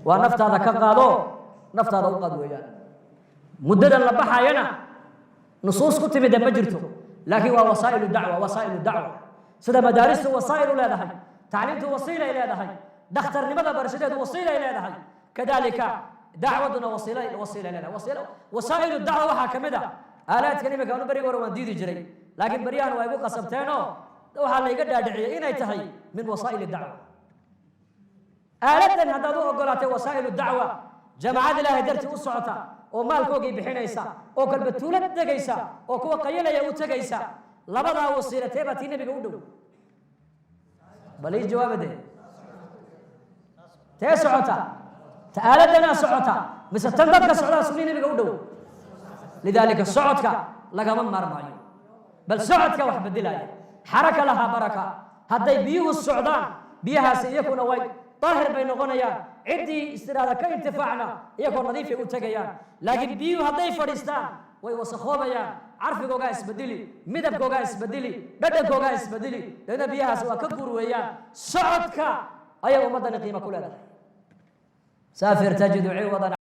Waa naftaada ka qaado, naftaada u qaad weeyaan. Muddadan la baxayana nusuus ku timida ma jirto, laakiin waa wasaa'ilu dacwa. Wasaa'ilu dacwa, sida madaaristu wasaa'il u leedahay, tacliimtu wasiilay leedahay, dhakhtarnimada barashadeedu wasiilay leedahay, kadalika dacwaduna wasiila wasiilay leedahay. Wasiila, wasaa'ilu dacwa waxaa ka mid a aalaadkan imika. Anu berigi hore waan diidi jiray, laakiin beryahan waa igu qasabteenoo waxaa layga dhaadhiciyey inay tahay min wasaa'ili dacwa. Aaladan haddaad u ogolaatay wasaa'ilu dacwa, jamaacad Ilaahay dartii u socota oo maalkoogii bixinaysa oo kalba tuulo degaysa oo kuwa qayalaya u tegaysa, labadaa wasiila tee baa tii Nebiga u dhow? Bal ii jawaaba dee. Tee socota? Ta aaladanaa socota mise tan dadka socdaa sunnii Nebiga u dhow? Lidaalika socodka lagama maarmaayo, bal socodka wax bedelaya. Xaraka lahaa baraka. Hadday biyuhu socdaan, biyahaasi iyakuna way daahir bay noqonayaan. Ciddii istiraada ka intifaacna iyagoo nadiifay u tegayaan. Laakiin biyuhu hadday fadhiistaan, way wasakhoobayaan, carfigoogaa isbedeli, midabkoogaa isbedeli, dhadhankoogaa isbedeli, dabeedna biyahaasi waa ka guur weeyaan. Socodka ayay ummaddani qiimo ku leedahay. Saafir tajidu ciwadan.